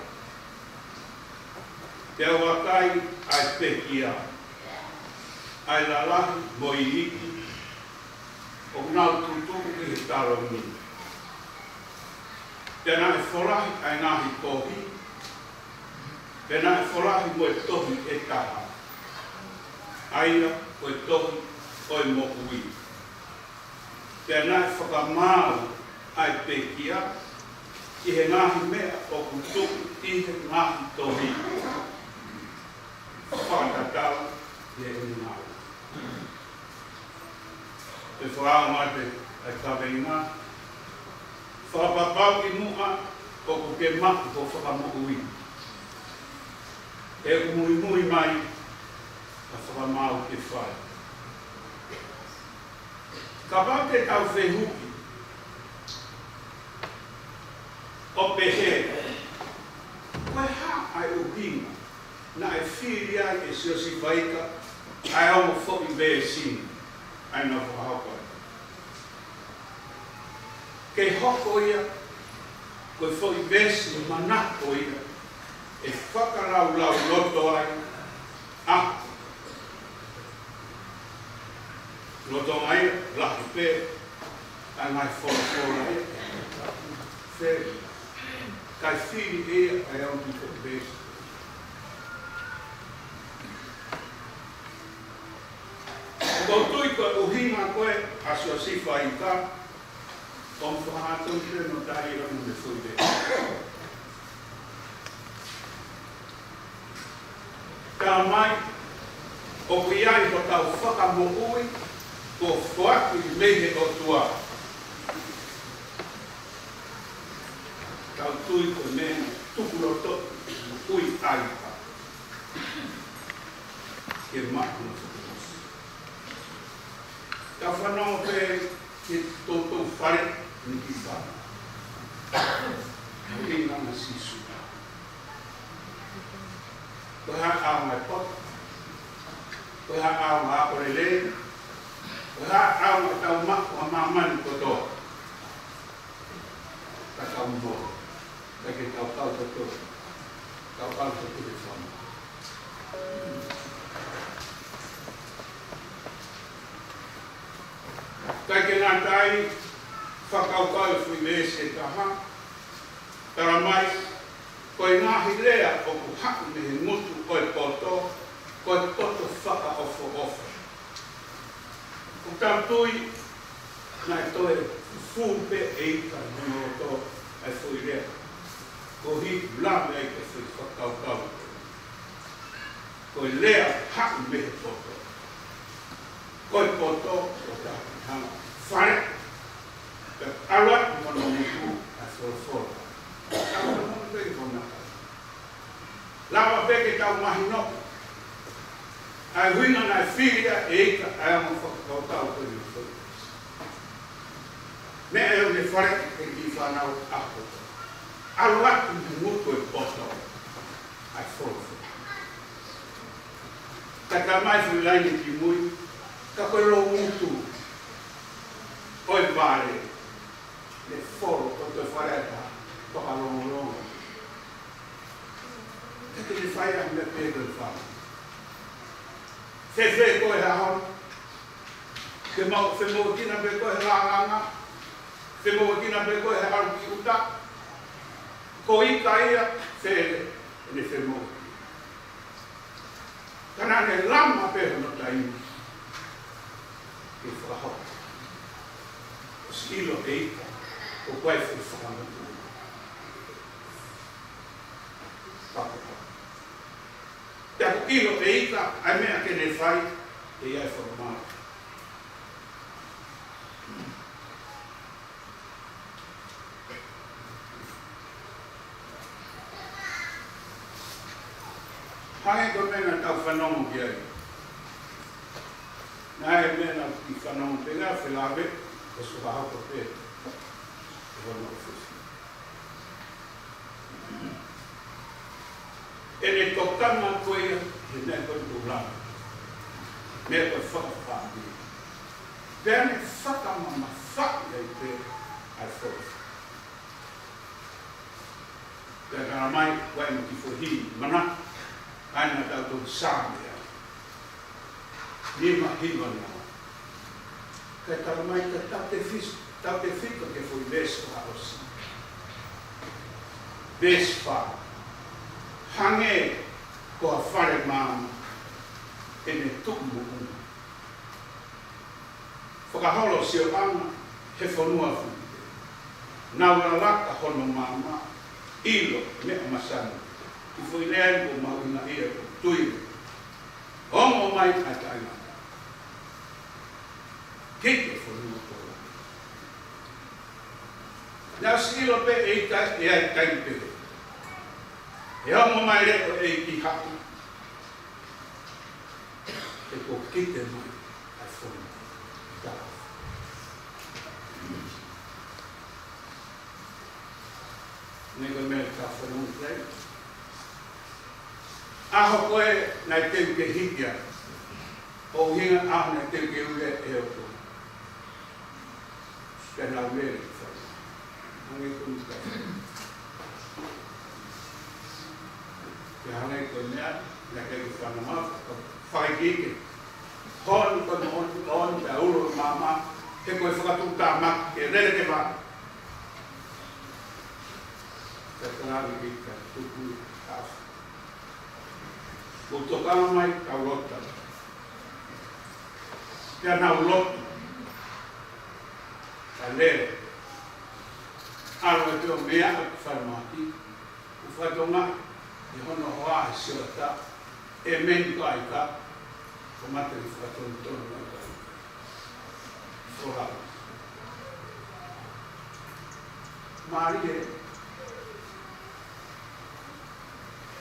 Pea ʻoku vakai ʻa e pekia, ʻa e lalahi mo e iiki, ʻoku nau tutuku ʻi he taloni. Pea naʻe folahi ʻa e ngaahi tohi, pea naʻe folahi mo e tohi ʻe taha, ʻa ia ko e tohi ʻo e moʻui. Pea naʻe fakamaau ʻa e pekia ʻi he ngaahi meʻa ʻoku tuku ʻi he ngaahi tohi, fakatatau ki heʻene ngāue. Pea fakaʻaonga atu ʻa e kaveinga: Fakapapauʻi muʻa ʻoku ke maʻu ho fakamoʻui, he ʻoku muimui mai ʻa e fakamaau ke fai. Kapau te tau fehuki ʻo pehē, ko e hā ʻa e ʻuhinga naʻe fili ai ʻe Siosifa Ika ʻa e ongo foʻi veesi ni, ʻa ia naʻa ku fakahoko atu? Ke hoko ia ko e foʻi veesi manako ia ʻe fakalaulauloto ai ʻa e loto mai, lahi pē ʻa e ngaahi folofola ia. Fē, kae fili ʻe ia ʻa e ongo foʻi veesi. ʻOku ou tui ko e ʻuhinga ko ē ʻa Siosifa Ika, ʻoku ou fakaʻatā pē ʻo tali ʻa e ongo foʻi veesi. Talamai ʻoku ʻi ai hotau fakamoʻui kuo foaki mei he ʻOtua. Tau tui ko e meʻa tukuloto ʻi he moʻui ʻa Ika ke maʻu ʻa e fakamoʻui. Tau fanongo pē ki he toutou fale ni ki fā. Ko e ʻuhinga ʻa Sīsū. Ko e hā e ʻaonga ʻo e poto? Ko e hā e ʻaonga ʻo e ako lelei? Ko e hā e ʻaonga ʻo ʻetau maʻu ʻa māmani kotoa? Ka tau mo, ka ke tau kau kotoa, tau kau kotoa he fānau. Kae ʻikai ke ngata ai, fakakaukau e foʻi veesi ʻe taha, talamai, ko e ngaahi lea ʻoku haʻu mei he ngutu ʻo e poto, ko e poto fakaʻofoʻofa. ʻOku tau tui naʻe toe fufū pē ʻe Ika ʻi hono loto ʻa e foʻi lea, koeʻuhi ʻoku lave ai ki he foʻi fakakaukau. Ko e lea haʻu mei he poto. Ko e poto ʻoku tau hanga fale, pea ʻalu atu hono ngutu ʻa e folofola. Tau hono pē ki hono lava pē ke tau mahino ʻa e ʻuhinga naʻe fili ai ʻe Ika ʻa e ongo fakakaukau ko eni. Meʻa ʻoku ne faleʻi e kiʻi fānau ʻaho kotoa. ʻAlu atu mei he ngutu ʻo e poto ʻa e folofola. Ka talamai foʻi laine ki mui, ka ko e loungutu ʻo e vale, ne folo kotoa e fale ʻa e taha, toka longolongo. Ka te ne fai ʻa e meʻa pē ko e fai. Fēfē koe he ʻaho ni? Ke mau femoʻuekina pē koe he lālanga? Femoʻuekina pē koe he ʻalu ki ʻuta? Ko Ika ia, fēfē ʻene femoʻuekina? Ka naʻa ne lama pē hono taimi ke fakahoko. ʻOsi ʻilo ʻe Ika ʻoku ʻi ai e foʻi fakamoʻui. Pea ʻoku ʻilo ʻe Ika ʻa e meʻa ke ne fai, ʻe ʻi ai e fakamaau. Hangē ko e meʻa naʻa tau fanongo ki ai. Naʻe ʻi ai e meʻa naʻa ku fanongo pē, naʻe felāveʻi, ʻosi fakahoko pē ʻe hono ʻōfisi. ʻEne tokanga ko ia he meʻa ko e tūlanga, meʻa ko e fakafāmili. Pea ne fakamamafaʻi ai pē ʻa e folofola. Pea talamai, ʻoku ʻi ai e kiʻi foʻi manako ʻAi na tau toki Saame ʻa e nima hiva noa. Kae talamai ka tautefito, tautefito ki he foʻi veesi fakaʻosi. Veesi fā. Hangē ko ha fale maama ʻene tuʻu moʻunga. Fakaholo sioʻanga he fonua fuʻu pē. Nau lalaka hono maama, ʻilo meʻa masani. Ko e foʻi lea eni ʻoku mahuʻinga ia ʻoku tui. Ongo mai ʻa e taʻengata ki he fonua ko ia. Naʻa si ʻilo pē ʻe ʻikai, ʻe ʻikai pē. ʻE ongo mai leʻo ʻe ʻikai haʻu. He kuo kite mai ʻa e fonua. Ka. Neʻe ko e meʻa ka fonua kai. ʻAho ko ē naʻe teu ke hiki ai. ʻO hinga ʻaho naʻe teu ke ui ai ʻe he ʻOtua. Pea nau lele ki fale. Hangē ko e meʻa. Pea hangē ko e meʻa, naʻe ʻikai ke fanongo, fakaʻikike. Hon ko e moʻoni, hon, pea ulo maama, he ko e fakatuʻutāmaki, ke lele ki fale. Pea talaange ki he tupu ʻi he ʻaho. Kuo tokanga mai, kau lotu. Pea nau lotu. Ka lele. ʻAlu ʻo meʻa ʻo falemahaki. ʻO fakatonga ʻi hono hoa ʻi he sioʻata. ʻĒmeni ko ʻAika. Ko mate ʻi fakatonutonu ʻAika. Fola. Mālie.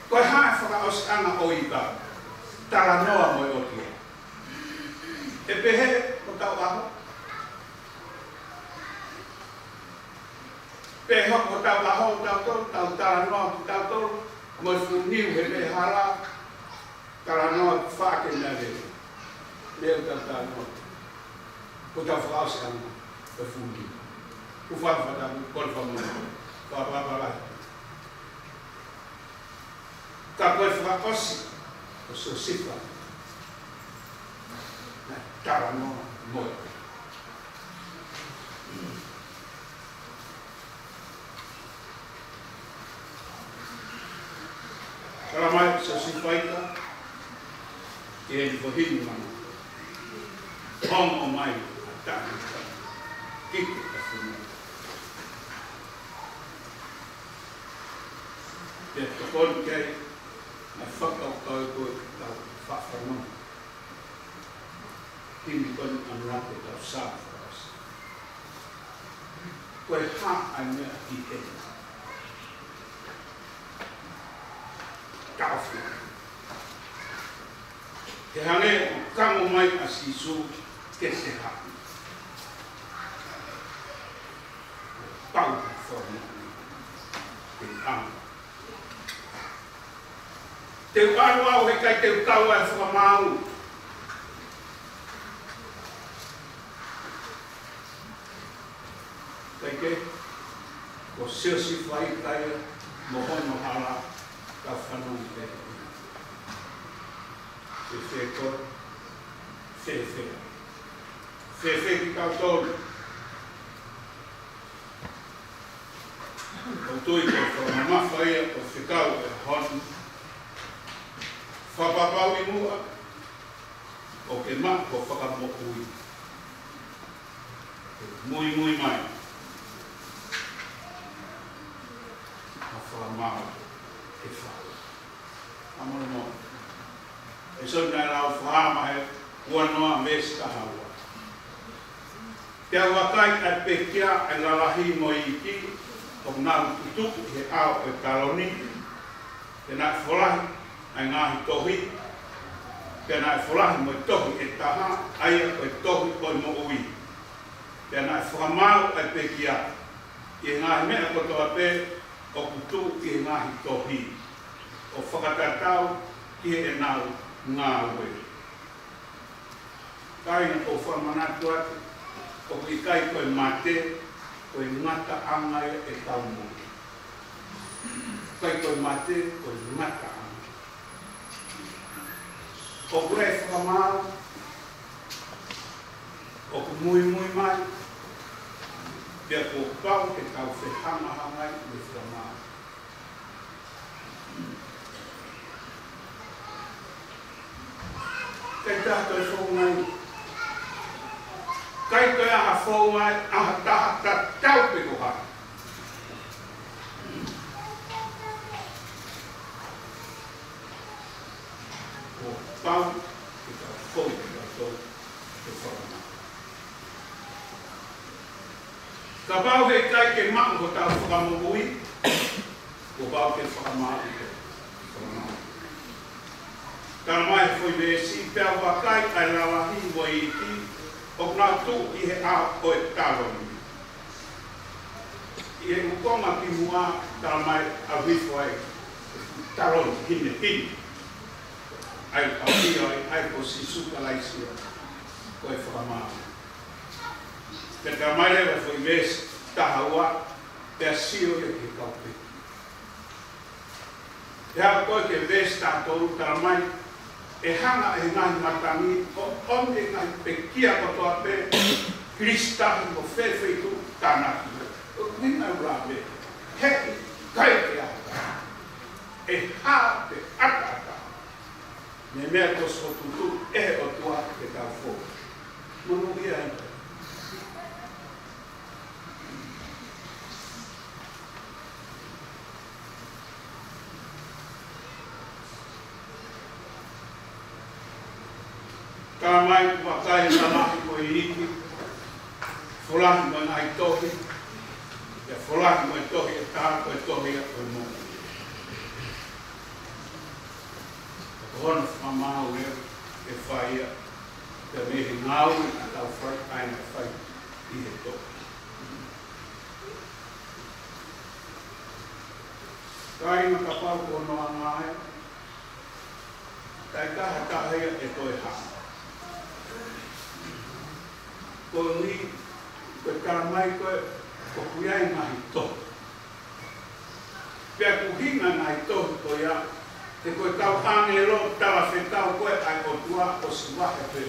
Ko e hā e fakaʻosiʻanga ʻo ʻIuta? Talanoa mo e ʻOtua. ʻE pehē hotau ʻaho. Pehē hotau ʻaho, tautolu, tau talanoa, tautolu, mo e fuʻu niu he meʻa hala, talanoa faʻa ke meʻa lele. Lele tau talanoa. Ko tau fakaʻosiʻanga, ko e fuʻu niu. Kuo fakafatau, ko e fakamono. Fakapaparai. Ka ko e fakaʻosi, ko Siosifa. Naʻe talanoa mo e. Talamai Siosifa ʻIuta, ʻi he foʻi hiva noa. Ongo mai ʻa e taʻengata ki he fonua. Pea tokoni ki ai, naʻe fakakaukau ko e tau fafanongo. Himi ko eni ʻa e meʻa ke tau sā fakaʻosi. Ko e hā ʻa e meʻa ʻi he taʻofi. He hangē ʻoku kango mai ʻa Sīsū ke te haʻu. Pau ke fakamoʻoni. Ke anga. Te u ʻalu au he ʻikai te u kau ai fakamaau. ʻIkai ke, ko Siosifa ʻIuta ia mo hono hala ka fanongo pē. Fēfē ko, fēfē. Fēfē kitautolu. ʻOku tui ko e fakamamafa ia ʻo fekau ʻe Honi. Fakapapauʻi muʻa ʻoku ke maʻu ho fakamoʻui. Muimui mai. ʻA e fakamaau ke fai. ʻA mono mono. ʻEsoni naʻe lau fakamaau he ua noa veesi taha ua. Pea ʻoku ʻikai ʻa e pekia ʻa e lalahi mo e iiki, ʻoku nau tutuʻu ʻi he ʻao ʻo e taloni, pea naʻe folahi ʻa e ngaahi tohi, pea naʻe folahi mo e tohi ʻe taha, ʻa ia ko e tohi ʻo e moʻui. Pea naʻe fakamaau ʻa e pekia ʻi he ngaahi meʻa kotoa pē ʻoku tuʻu ʻi he ngaahi tohi, ʻo fakatatau ki heʻenau ngāue. Kāinga, ʻoku ou fakamanatu atu, ʻoku ʻikai ko e mate, ko e ngataʻanga ia ʻetau moʻui. ʻIkai ko e mate, ko e ngataʻanga. ʻOku ʻi ai e fakamaau ʻoku muimui mai, pea kuo pau ke tau fehangahangai mo e fakamaau. ʻIkai ke toe fou mai. ʻIkai ke ʻi ai ha fou mai, ʻa ha taha tatau pē ko hai. Kuo pau ke tau fou kitautolu ke fakamaau. Kapau he ʻikai ke maʻu hotau fakamoʻui, kuo pau ke fakamaau ʻi he fakamaau. Talamai he foʻi veesi, pea ʻoku vakai ʻa e lalahi mo e iiki ʻoku nau tuʻu ʻi he ʻao ʻo e taloni. ʻI he konga kimuʻa talamai ʻoku hifo ai taloni hinehine. ʻA ia ʻoku ʻi ai, ʻa ia ko Sīsū Kalaisi ia ko e fakamaau. Pea talamai leva foʻi veesi taha ua, pea sio ia ki he kau pekia. Pea ko e veesi taha tolu talamai, ʻe hanga ʻe he ngaahi matangi ʻo ʻomi e ngaahi pekia kotoa pē, Kilisitahi mo fē feituʻu tānaki. ʻOku ʻi ai e ʻuluaki lave, heʻikai ke ʻata. ʻE hā pē ʻataʻatā. Mei he meʻa kuo ʻosi fokotuʻutuʻu ʻe he ʻOtua ke tau fou. Monūʻia ai. Talamai kuo vakai e lalahi mo e iiki, folahi mo e ngaahi tohi, pea folahi mo e tohi ʻe taha, ko e tohi ia ko e moʻui. Ko hono fakamaau leva ʻe fai ia, pea mei he ngāue ʻoku tau fai, ʻa ia naʻe fai ʻi he tohi. Kāinga, kapau ko hono anga ia, ʻikai ha taha ia ʻe toe hā. Koeʻuhi, ko e talamai ko ē, ʻoku ʻi ai e ngaahi tohi. Pea ʻoku ʻuhinga e ngaahi tohi ko ia, he ko e kau ʻāngelo talafekau ko ē ʻa e ʻOtua ʻosi vahe pē.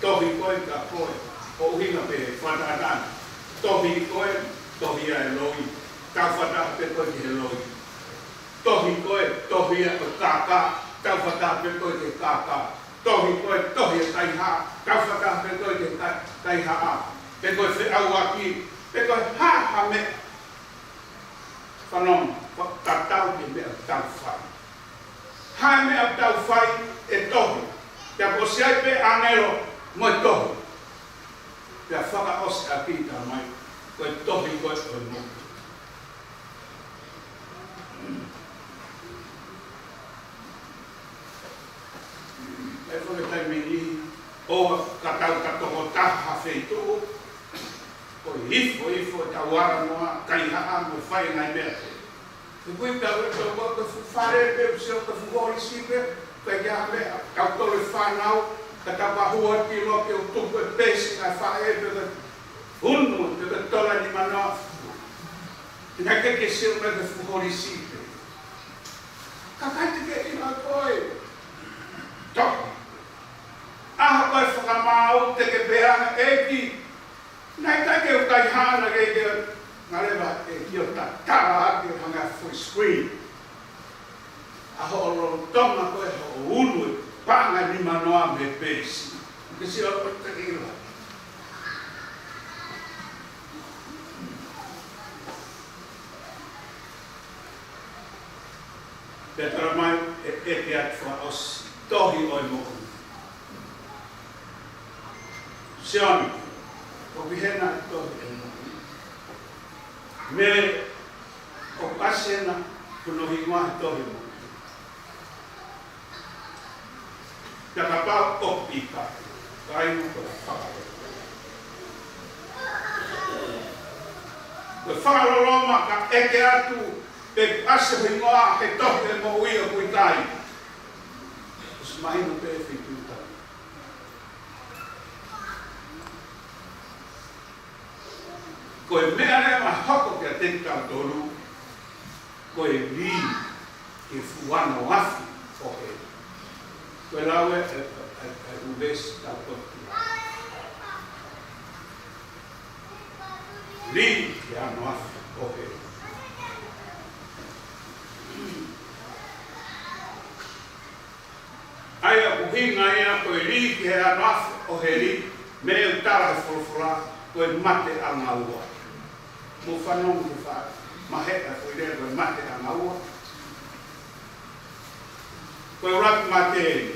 Tohi ko ē kia koe, ʻoku ʻuhinga pē he fakatātā. Tohi ko ē, tohi ia ʻa e loi. Tau fakataha pē koe ki he loi. Tohi ko ē, tohi ia ʻo e kākā. Tau fakataha pē koe ki he kākā. Tohi ko ē, tohi ʻa e kaihaʻa. Tau fakataha pē koe ki he kai-, kaihaʻa. Pe ko e feʻauaki. Pe ko e hā ha meʻa. Fanongo, fakatatau ki he meʻa ʻoku tau fai. Hā e meʻa ʻoku tau fai ʻe tohi. Pea kuo ʻosi ʻi ai pē ʻāngelo mo e tohi. Pea fakaʻosi ʻaki, talamai, ko e tohi ko ē ʻo e moʻui. ʻE fakatai meni, ʻoua ka tau ka tokotaha ha feituʻu, ko e hifo, hifo ʻetau ala noa, kaihaʻa mo fai e ngaahi meʻa pē. He ʻoku ʻi ai pē ʻa e tau ko e fuʻu fale pē, ʻoku sio ki he fuʻu holisi pē, ʻikai ke ʻi ai ha meʻa, tau tolo e fānau, ka tau ka hua ki loto ʻo tuku e peesi, ka faʻē pē ka unu, pē ka tola ni mano. Naʻe ʻikai ke sio mai ki he fuʻu holisi pē. Ka ʻikai te ke ʻilo ʻe koe. Tohi. ʻAho ko e fakamaau te ke pehē ange, ʻEiki, naʻe ʻikai ke u kaihaʻa, naʻe ʻikai ke, naʻe leva ʻEiki ʻo tatala ʻaki hangē ha foʻi screen. ʻA hoʻo lolotonga ko ē hoʻo ulu e paʻanga ʻe nimanoa mei he peesi. Ke sio ʻo te ke ʻilo. Pea talamai ʻe, ʻe ʻeke atu fakaʻosi, tohi ʻo e moʻui. Sione, ʻoku ʻi hena e tohi ʻo e moʻui? Mele, ʻoku ʻasi hena hono hingoa he tohi ʻo e moʻui? Pea kapau ʻoku ʻikai, kāinga, ko e fakaloloma. Ko e fakaloloma ka ʻeke atu pe ʻoku ʻasi ho hingoa he tohi ʻo e moʻui ʻoku ʻikai. ʻOsi mahino pē feituʻu tau. Ko e meʻa leva ʻe hoko kiate kitautolu, ko e lī ki he fuʻu ano afi ʻo heli. Ko e lau ē, ē, ē, ē, ē, ʻū veesi tau toki. Lī ki he ano afe ʻo heli. ʻA ia ʻoku ʻuhinga ia ko e lī ki he ano afe ʻo heli, mei he ʻū tala ʻa e folofola, ko e mate ʻanga ua. Mou fanongo ki he faʻa maheʻa ko e lea ko e mate ʻanga ua. Ko e ʻuluaki mate eni.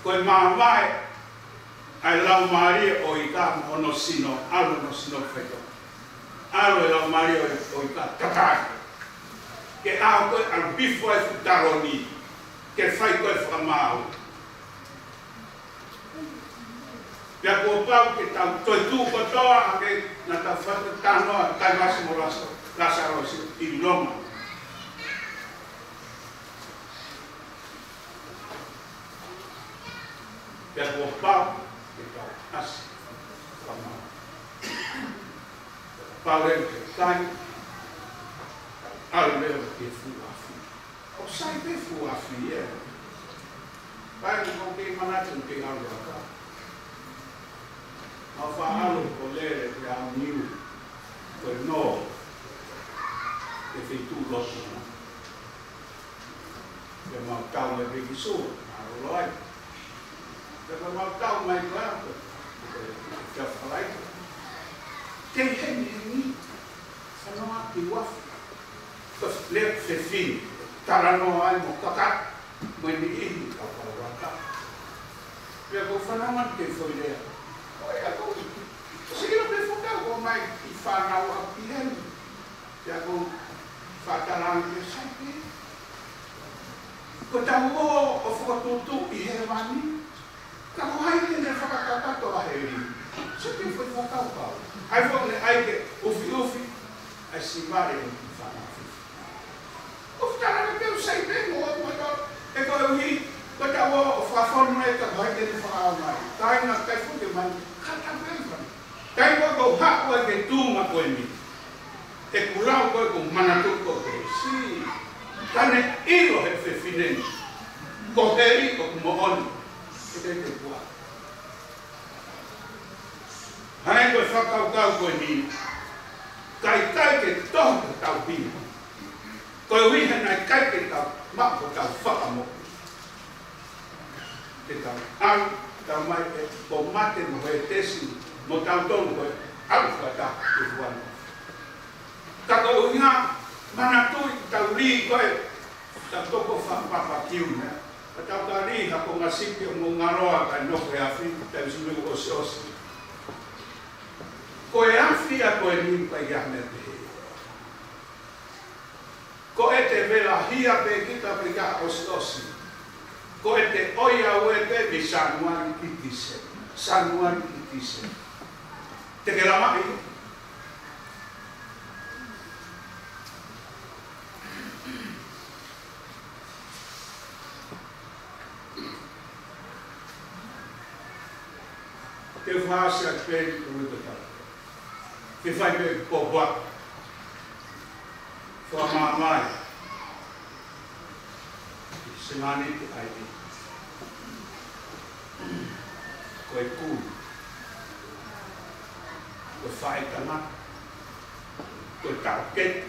Ko e mamae ʻa e laumālie ʻo e ika mo hono sino, ʻalu hono sino faito. ʻAlu e laumālie ʻo e, ʻo e ika, takai. Ke ʻalu ko ē ʻalu pifo ai e fuʻu taloni. Ke fai ko ē fakamaau. Pea kuo pau ke tau toetuʻu kotoa hangē naʻa tau fai ʻa e talanoa ʻa Taivasi mo Lasa-, Lasalosi ʻi Loma. Pea kuo pau ke tau ʻasi fakamaau. Pau leva ke kai, ʻalu leva ki he fuʻu afi. ʻOku sai pē fuʻu afi ia. Pea ʻoku ou kei manatu ʻoku kei ʻalu ʻo aka. Mau faʻa ʻalu ko lele ki he aoniu. Ko e nō. Ki he feituʻu lotu na. Pea mau tau mai pē ki Sua, ʻalu ai. Pea mau tau mai pē ko, ko, ko, ko Falai. Kei hengihengi. Fanongo ki he uafu. Ko e lea fefine, talanoa ai mo kaka, mo e niʻihi ʻoku kau aka. Pea ko e fanongo ki he foʻi lea. ʻOiauē, sio pē fakau ko mai ʻi fānau ʻa piheni. Pea ko e fakatalanga ke sai pē. Ko ʻetau ō ʻo fakatuʻutuʻu ʻi hēvani. Ka ko hai te ne fakakakato ʻa heli? Sio ki he foʻi fakakaukau. ʻAi foki ne ʻai ke ʻufiʻufi ʻa e sivale ʻo e fānau fifi. ʻOku tala ke u sai pē mo ʻoku mata e koeʻuhi, ko ʻetau ō ʻo fakafonu e ka ko hai te ne fakaʻaongaʻi. Ka ʻi ai ngaahi kai foki mai, ka tau kai fana. Kai ko ko haʻu ai ke tūma ko eni. ʻE kulau ko e ko manatu ko ke si. Ka ne ʻilo he fefine ni. Ko heli ʻoku moʻoni. Ke te te kua. Hangē ko e fakakaukau ko eni. Kai kai ke toho ke tau pina. Koeʻuhi he naʻe kai ke tau maʻu ko tau fakamoʻui. Ke tau ʻalu, tau mai ē, ko Mate mo Hētesi, mo tautolu ko e ʻalu fakataha ki he fuana. Ka ko e ʻuhinga, manatuʻi tau lī ko ē, tau toko fakapapakiu na. Ka tau ka lī, ha konga sipi ʻo mo ngaloa ka nofo he afi, tau sinu ʻosiʻosi. Ko e afi ʻa ko eni ʻoku ʻi ai e meʻa pehē. Ko ʻete vela hia pē kita pē ka ʻosiʻosi. Ko ʻete ʻoiauē pē mei Sānuali ki Tīsema. Sānuali ki Tīsema. Te ke lava ʻi. Te u fakaʻosi atu pē ʻi he ʻuluaki. Ke fai pē pōpoaki. Fakamāmā e sengani te ai e. Ko e kui. Ko e faʻitanga. Ko e taʻokete.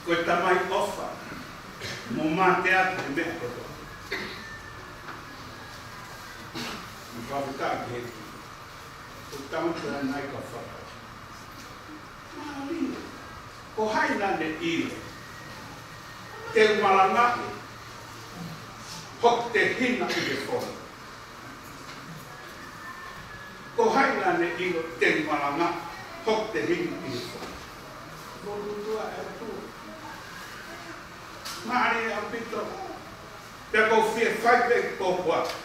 Ko e tamai ʻofa. Mo mate atu he meʻa kotoa. Mo fakafetaʻi ki he ʻEiki. Ko e tama pē ʻa nai ka faka. Mālie. Ko hai naʻa ne ʻilo te u malangaʻi hoku tehina ʻi he fono? Ko hai naʻa ne ʻilo te u malangaʻi hoku tehina ʻi he fono? Ko e ʻOtua ē ʻOtua. Mālie ʻaupito. Pea ko e fie fai pē pōpoaki.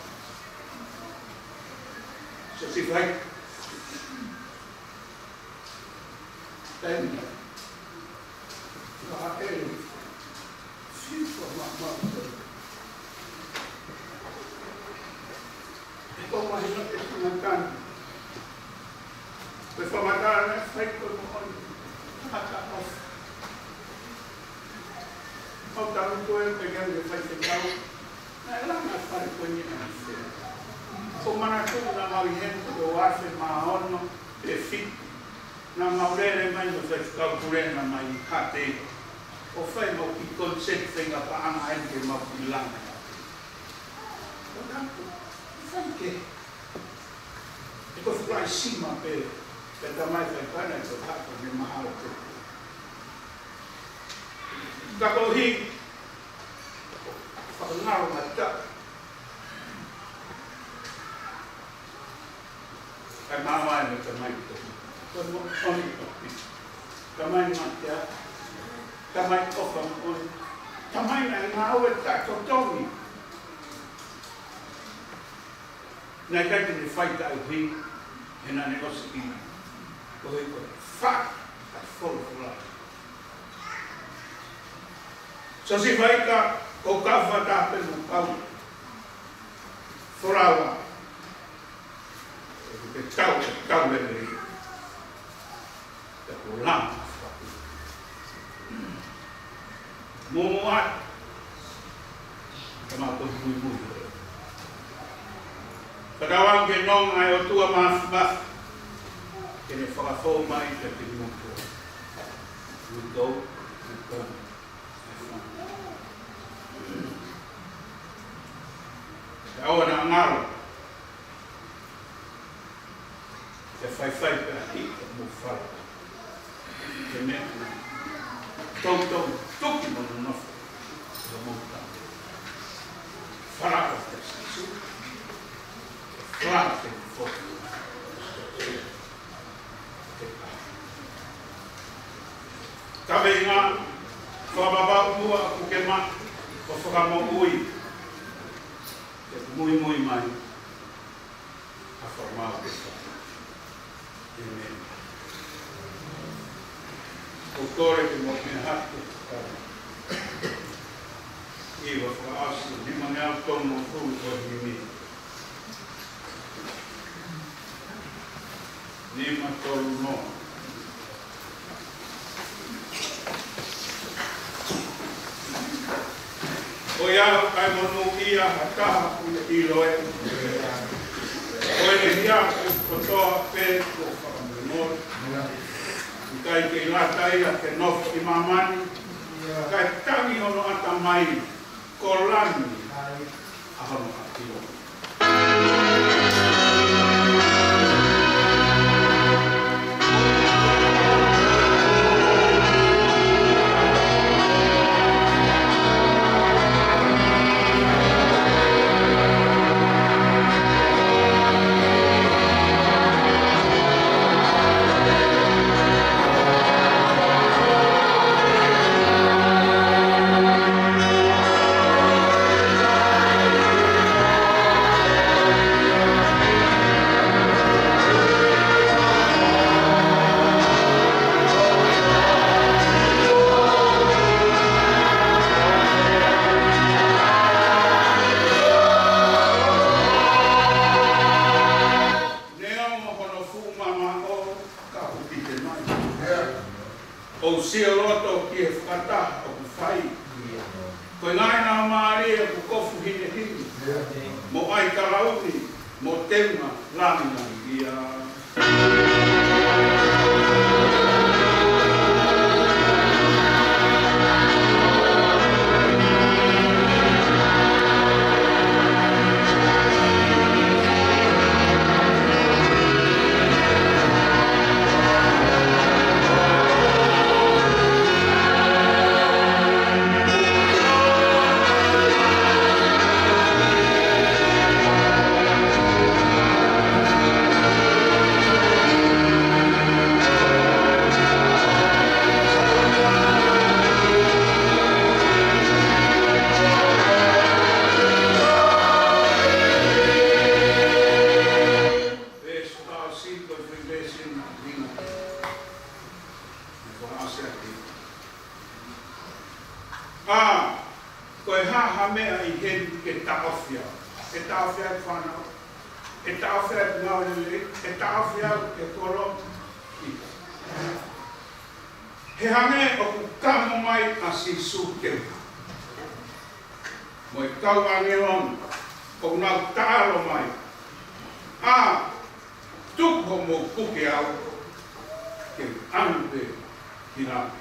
So si fai. Taimi. Ka ʻe. Fifa ma, ma. E ko mahina e fungatani. Ko e fakamatala naʻe fai ko e moʻoni. Tangata ʻofa. Tau ko e peke ke fai ke tau. Naʻe langa fale ko eni ʻa e fea. Ko manatu naʻa mau ʻi heni ko e uaafe mā ono pe fitu. Naʻa mau lele mai mo e faifekau pule naʻa mai hate. ʻO fai mau kiʻi concert fenga paʻanga ai ke mau kiʻi langa. Ko taku, fai ke. ʻE ko fai sima pe, pe tamai fai kana ko taku ne mahalo ke. Ka koeʻuhi, fakangalo mata. Kae māvae mo e tamai ko. Ko mo oni ko. Tamai matea. Tamai ʻofa moʻoni. Tamai naʻe ngāue taʻetotongi. Naʻe ʻikai te ne fai taʻeuhi, he naʻa ne ʻosi ʻi. Ko e ko e fai, ka folofola. Siosifa Ika, ko kau fata pe mo kau. Folaua. Ko e tau, tau lelei. Te ko lama fatu. Momoa. Ka mau ko muimui. Ka tau au ke nonga ʻa e ʻOtua Māfimafi. Ke ne fakafou mai ke te motu. We go, we go. Te au ana ngalo. Te faifai pē ʻa e ʻita mo fala. Te meʻa na. Toutou tuki mo nonofo. Te mo ta. Fala ko te Sīsū. Fala te fotu. Kaveinga, fakapapau muʻa ʻoku ke maʻu, ʻo fakamoʻui. Ke muimui mai, ʻa fakamau ke fai. ʻĒmeni. ʻOku ou kole ke mou meʻa hake, ʻi he fakaʻosi, nima ngeau tolungofulu ko e himi. Nima tolu noa. Ko ia ʻoku ʻikai monūʻia ha taha ʻoku ne ʻilo ē. Ko ʻene hia ʻoku kotoa pē kuo fakamolemole. ʻIkai ke lata ia ke nofo ʻi māmani. Kae tangi hono ʻatamai. Ko lani ʻa hono ʻafio. Neongo hono fuʻu mamaʻo ka ʻoku pite mai. ʻOku sio loto ki he fakataha ʻoku fai. Ko e ngaahi laumālie ʻoku kofu hinehina. Mo ʻai kalauni, mo teunga langilangiʻia. Veesi fakaʻosi ko e foʻi veesi naʻe ʻuhinga. Naʻe fakaʻosi ʻaki. ʻA, ko e hā ha meʻa ʻi heni ke taʻofi au. Ke taʻofi au fānau. Ke taʻofi au ngāue lelei. Ke taʻofi au ke kolo. ʻIkai. He hangē ʻoku kamo mai ʻa Sīsū ke uha. mo e kau ʻāngelo ʻoku nau taʻalo mai. ʻĀ, tuku hoʻomou puke au ke u ʻalu pē ki langi.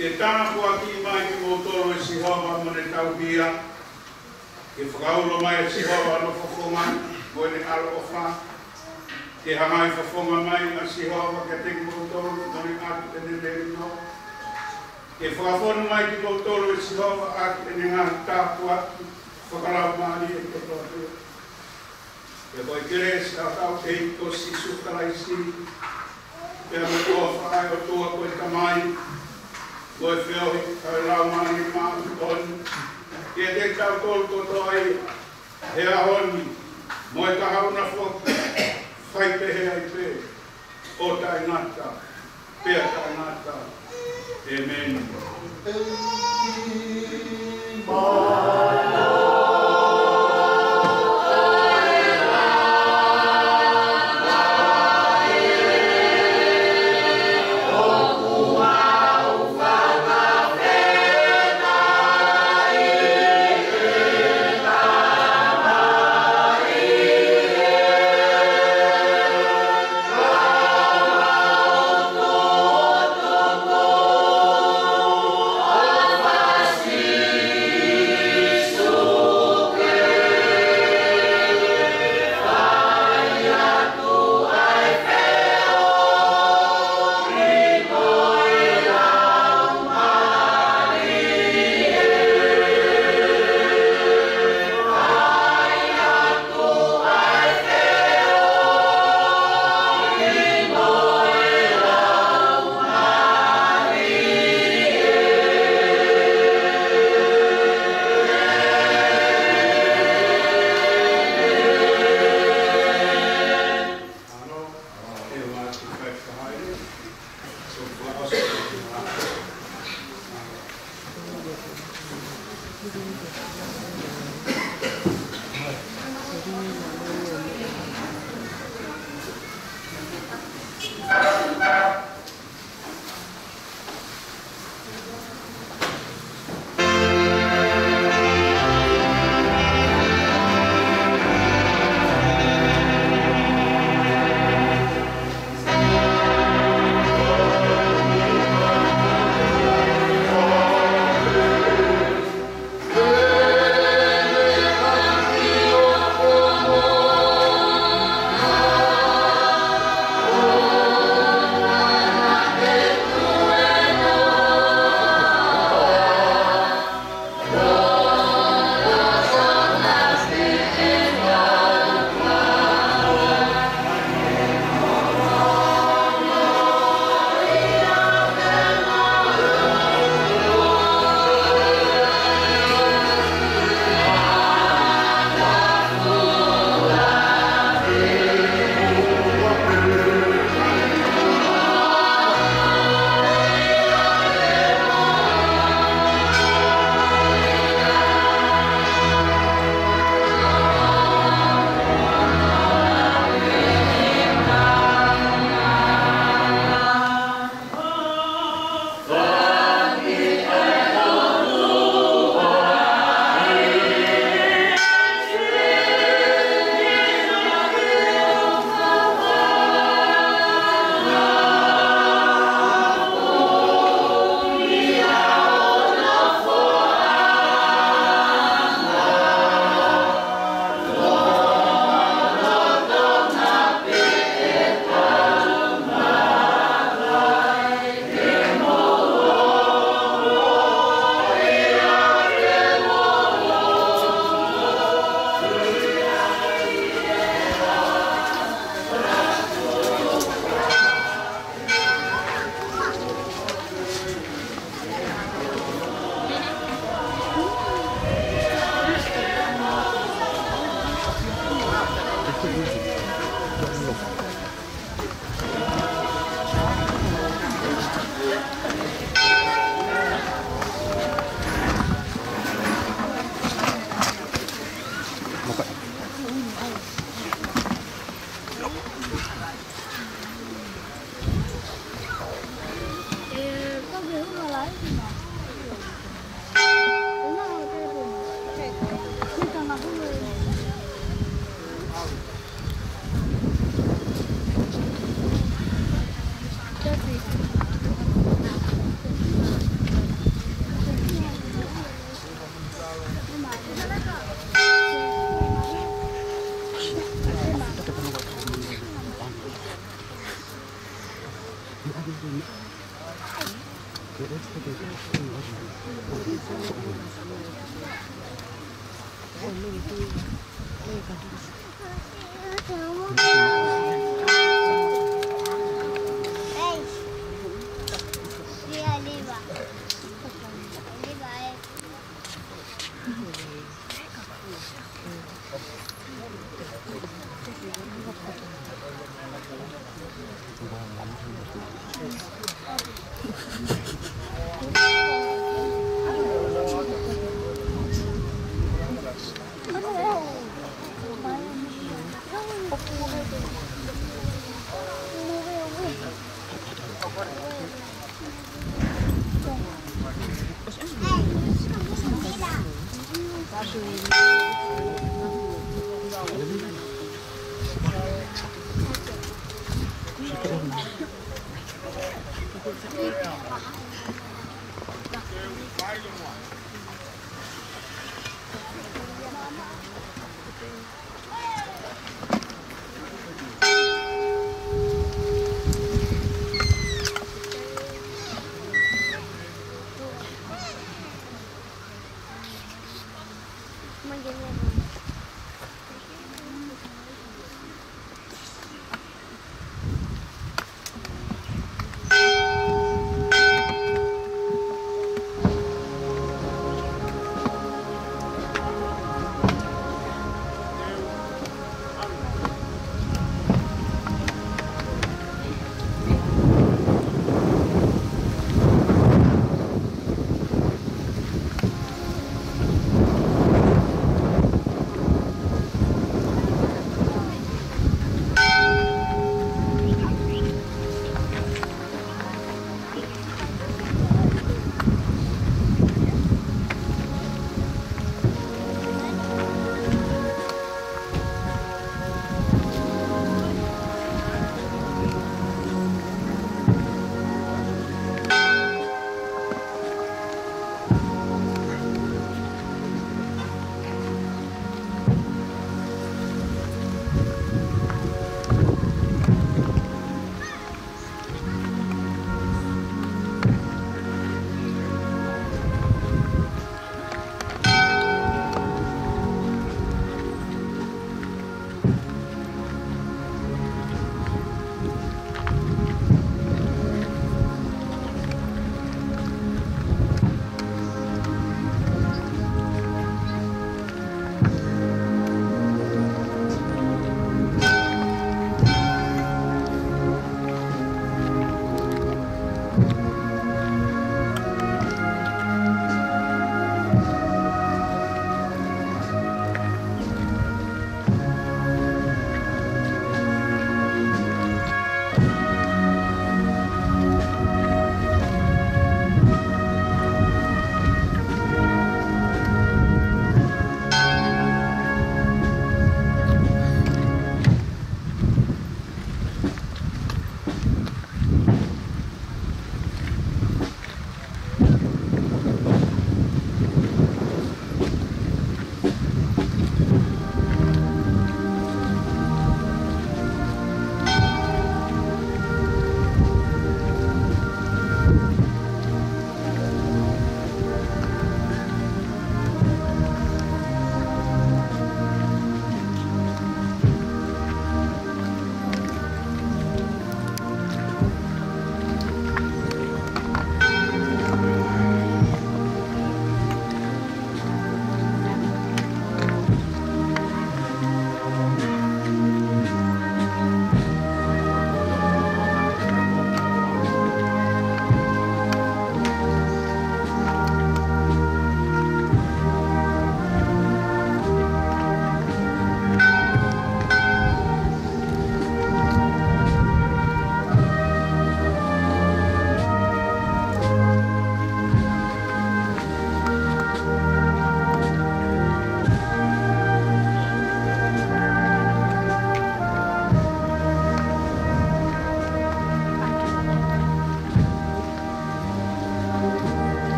Ke tāpuakiʻi mai kimoutolu ʻe Sihova mo ne tauhi ia. Ke fakaulo mai ʻa Sihova hono fofonga mo ʻene ʻaloʻofa. Ke hangai fofonga mai ʻa Sihova kiate kimoutolu mo ne ʻatu ʻene melino. Ke fakafonu mai kimoutolu ʻe Sihova ʻaki ʻene ngaahi tāpuaki fakalaumālie kotoa pē. Pea ko e kelesi ʻa hotau ʻEiki ko Sīsū Kalaisi, pea mo e ʻofa ʻa e ʻOtua ko e Tamai, mo e feohi ʻa e Laumālie Māʻoniʻoni, ke ʻiate kitautolu kotoa ia, he ʻaho ni, mo e kahaʻu na foki, fai pehē ai pē, ʻo taʻengata, pea taʻengata. ʻĒmeni.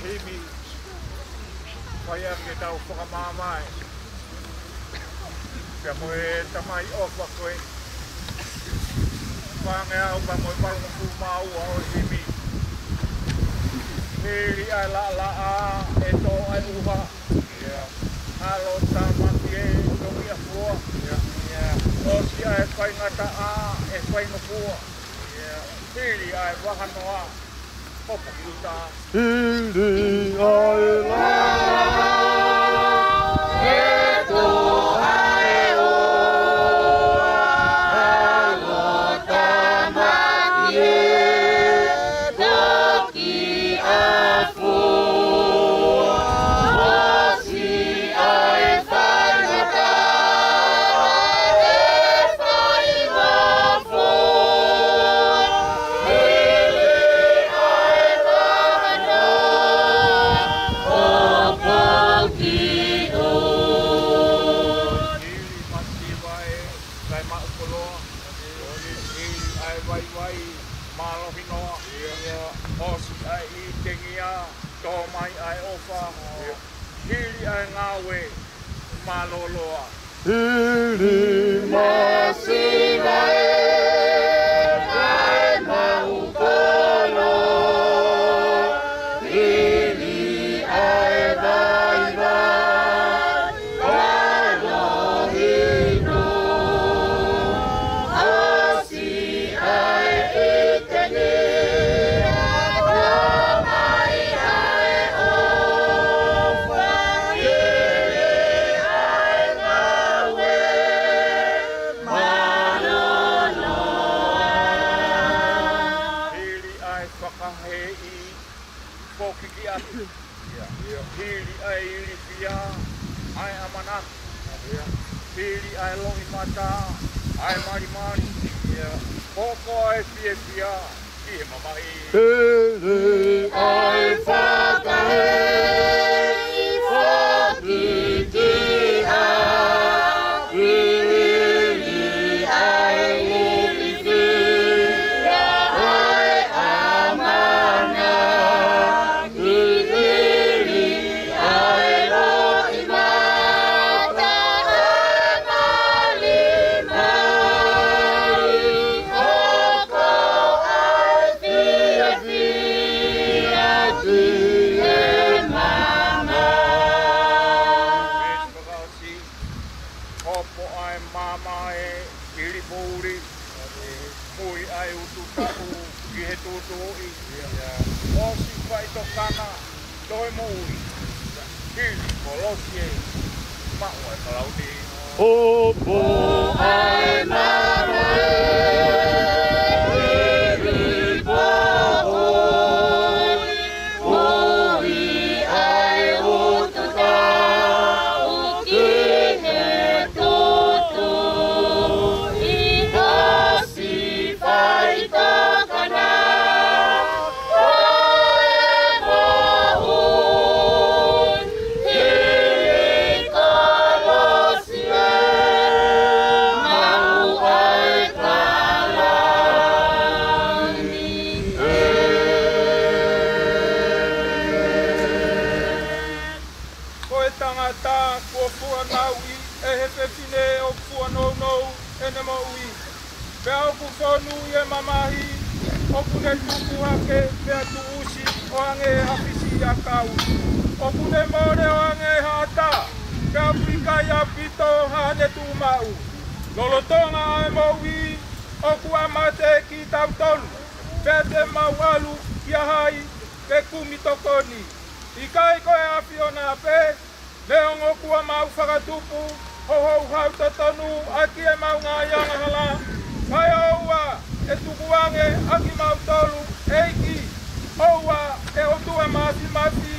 Himi, fai ange ʻetau fakamāmae. Pea mo e Tamai ʻofa ko e fāngeau pea mo e valungofulu mā ua ʻo e himi. Hili ʻa e laʻalaʻā ʻe tō ʻa e ʻuha. ʻAlo tāmaki ʻe tongi ʻa fua. ʻOsi ʻa e faingataʻa ʻe faingofua. Hili ʻa e vahanoa, hopo ki ʻuta. Hili ʻa e laʻalaʻā ʻe tō ʻa e ʻuha. ʻAlo tāmaki ʻe tongi ʻa fua. ʻOsi ʻa e faingataʻa ʻe faingofua. Hili ʻa e vahanoa, hopo ki ʻuta. Hili masiva ʻe kae maʻu koloa. Hili ʻa e vaivai mālohi noa. ʻOsi ʻa e ʻitengia, tō mai ʻa e ʻofa. Hili ʻa e ngāue mālōlō. Hili masiva ʻe kae maʻu koloa. Hili ʻa e vaivai mālohi noa. ʻOsi ʻa e ʻitengia, tō mai ʻa e ʻofa. Hili ʻa e ngāue mālōlō. Hili ʻa e fakahēʻi, foki ki ʻapi. Hili ʻa e ilifia, ʻa e ʻamanaki. Hili ʻa e loʻimata, ʻa e malimali. Hoko ʻa e fiefia ki he mamahi. Hili ʻa e fakahēʻi, foki ki ʻapi. Hili ʻa e ilifia, ʻa e ʻamanaki. Hili ʻa e loʻimata, ʻa e malimali. Hoko ʻa e fiefia ki he mamahi. Hopo ʻa e maama ʻe hili poʻuli. Mui ʻa e utu taʻu ki he tuʻutuʻuni. ʻOsi faʻitokanga, toe moʻui. Hili kolosi ʻe maʻu ʻa e kalauni. Hopo ʻa e maama ʻe hili poʻuli. Mui ʻa e utu taʻu ki he tuʻutuʻuni. ʻOsi faʻitokanga, toe moʻui. Hili kolosi ʻe maʻu ʻa e kalauni. Ko e tangata kuo fuʻu ʻanauʻi ʻe he fefine ʻoku fuʻu nounou ʻene moʻui. Pea ʻoku fonu ʻi he mamahi, ʻoku ne tupu hake pea tuʻusi ʻo hangē ha fisiʻiakau. ʻOku ne mole ʻo hangē ha ʻatā, pea ʻoku ʻikai ʻaupito haʻane tuʻumaʻu. Lolotonga ʻa e moʻui, ʻoku ʻa mate kitautolu, pea te mau ʻalu kia hai ke kumi tokoni? ʻIkai ko e ʻAfiona pē, neongo kuo mau fakatupu ho houhau totonu ʻaki ʻemau ngaahi angahala, kae ʻoua ʻe tukuange ʻa kimautolu, ʻEiki, ʻoua ʻe ʻOtua Māfimafi,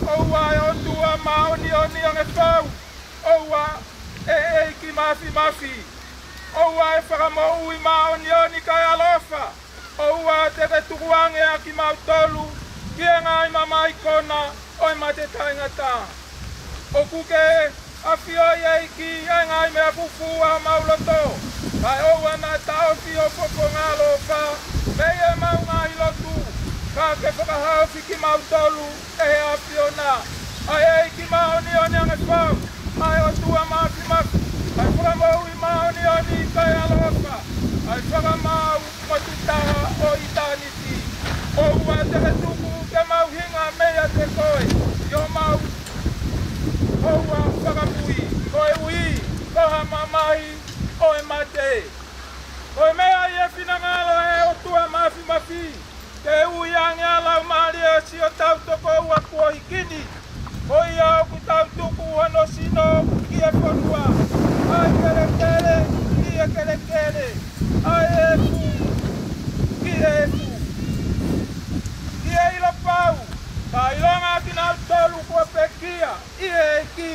ʻoua ʻe ʻOtua Māʻoniʻoni ange fau, ʻoua ʻe ʻEiki Māfimafi, ʻoua ʻe Fakamoʻui Māʻoniʻoni kae ʻaloʻofa, ʻoua te ke tukuange ʻa kimautolu ki he ngaahi mamahi kona ʻo e mate taʻengata. ʻOku ke ʻafioʻi, ʻEiki, ʻa e ngaahi meʻa fufū ʻa homau loto, kae ʻoua naʻa taʻofi ho fofonga ʻaloʻofa mei heʻemau ngaahi lotu, Ka ke fakahaofi kimautolu ʻe he ʻAfiona, ʻa e ʻEiki māʻoniʻoni ange fau, ʻa e ʻOtua Māfimafi, ʻa e Fakamoʻui māʻoniʻoni kae ʻaloʻofa, ʻa e Fakamaau matuʻotaha ʻo ʻitāniti. ʻOua te ke tuku ke mau hinga meiate koe, ʻi homau houa fakamui, koeʻuhi ko ha mamahi ʻo e mate. Ko e meʻa ʻi he finangalo ʻo e ʻOtua Māfimafi, ke ui ange ʻa e laumālie ʻo siʻotau tokoua kuo hiki ni, ko ia ʻoku tau tuku hono sino ki he fonua, ʻa e kelekele ki he kelekele, ʻa e efu ki he efu. Ki he ʻilo pau, ka ʻilonga kinautolu kuo pekia ʻi he ʻEiki,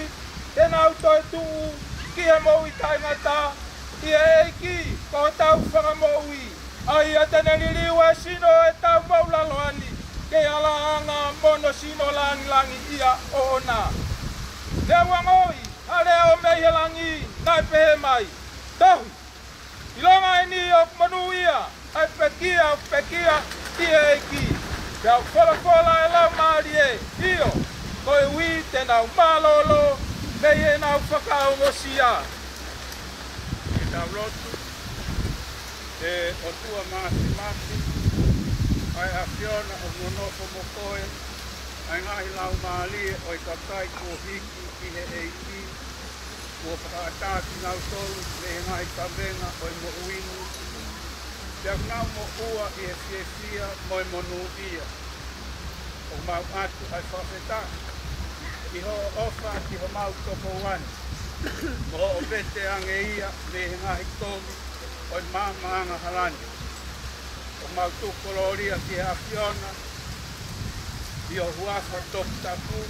te nau toetuʻu ki he moʻui taʻengata ʻi he ʻEiki ko hotau Fakamoʻui, ʻa ia te ne liliu ʻa e sino ʻo ʻetau moʻulaloa ni, ke ʻalaʻanga mo hono sino langilangiʻia ʻoʻona. Te u ongoʻi ha leʻo mei he langi naʻe pehē mai, Tohi! ʻIlonga eni ʻoku monūʻia ʻa e pekia ʻoku pekia ʻi he ʻEiki. Pea ʻoku folofola ʻa e Laumālie, ʻio, koeʻuhi te nau mālōlō mei heʻenau fakaongosia. Ke tau lotu. ʻE ʻOtua Māfimafi, ʻa e ʻAfiona ʻoku nonofo mo koe, ʻa e ngaahi laumālie ʻo e kakai kuo hiki ʻi he ʻEiki, kuo fakaʻatā kinautolu mei he ngaahi kavenga ʻo e moʻui ni, pea ʻoku nau moʻua ʻi he fiefia mo e monūʻia. ʻOku mau ʻoatu ʻa e fakafetaʻi ʻi hoʻo ʻofa ki homau tokoua ni, mo hoʻo vete ange ia mei he ngaahi kovi ʻo e maama angahala ni. ʻOku mau tuku kolōlia ki he ʻAfiona, ʻi ho huafa toputapu,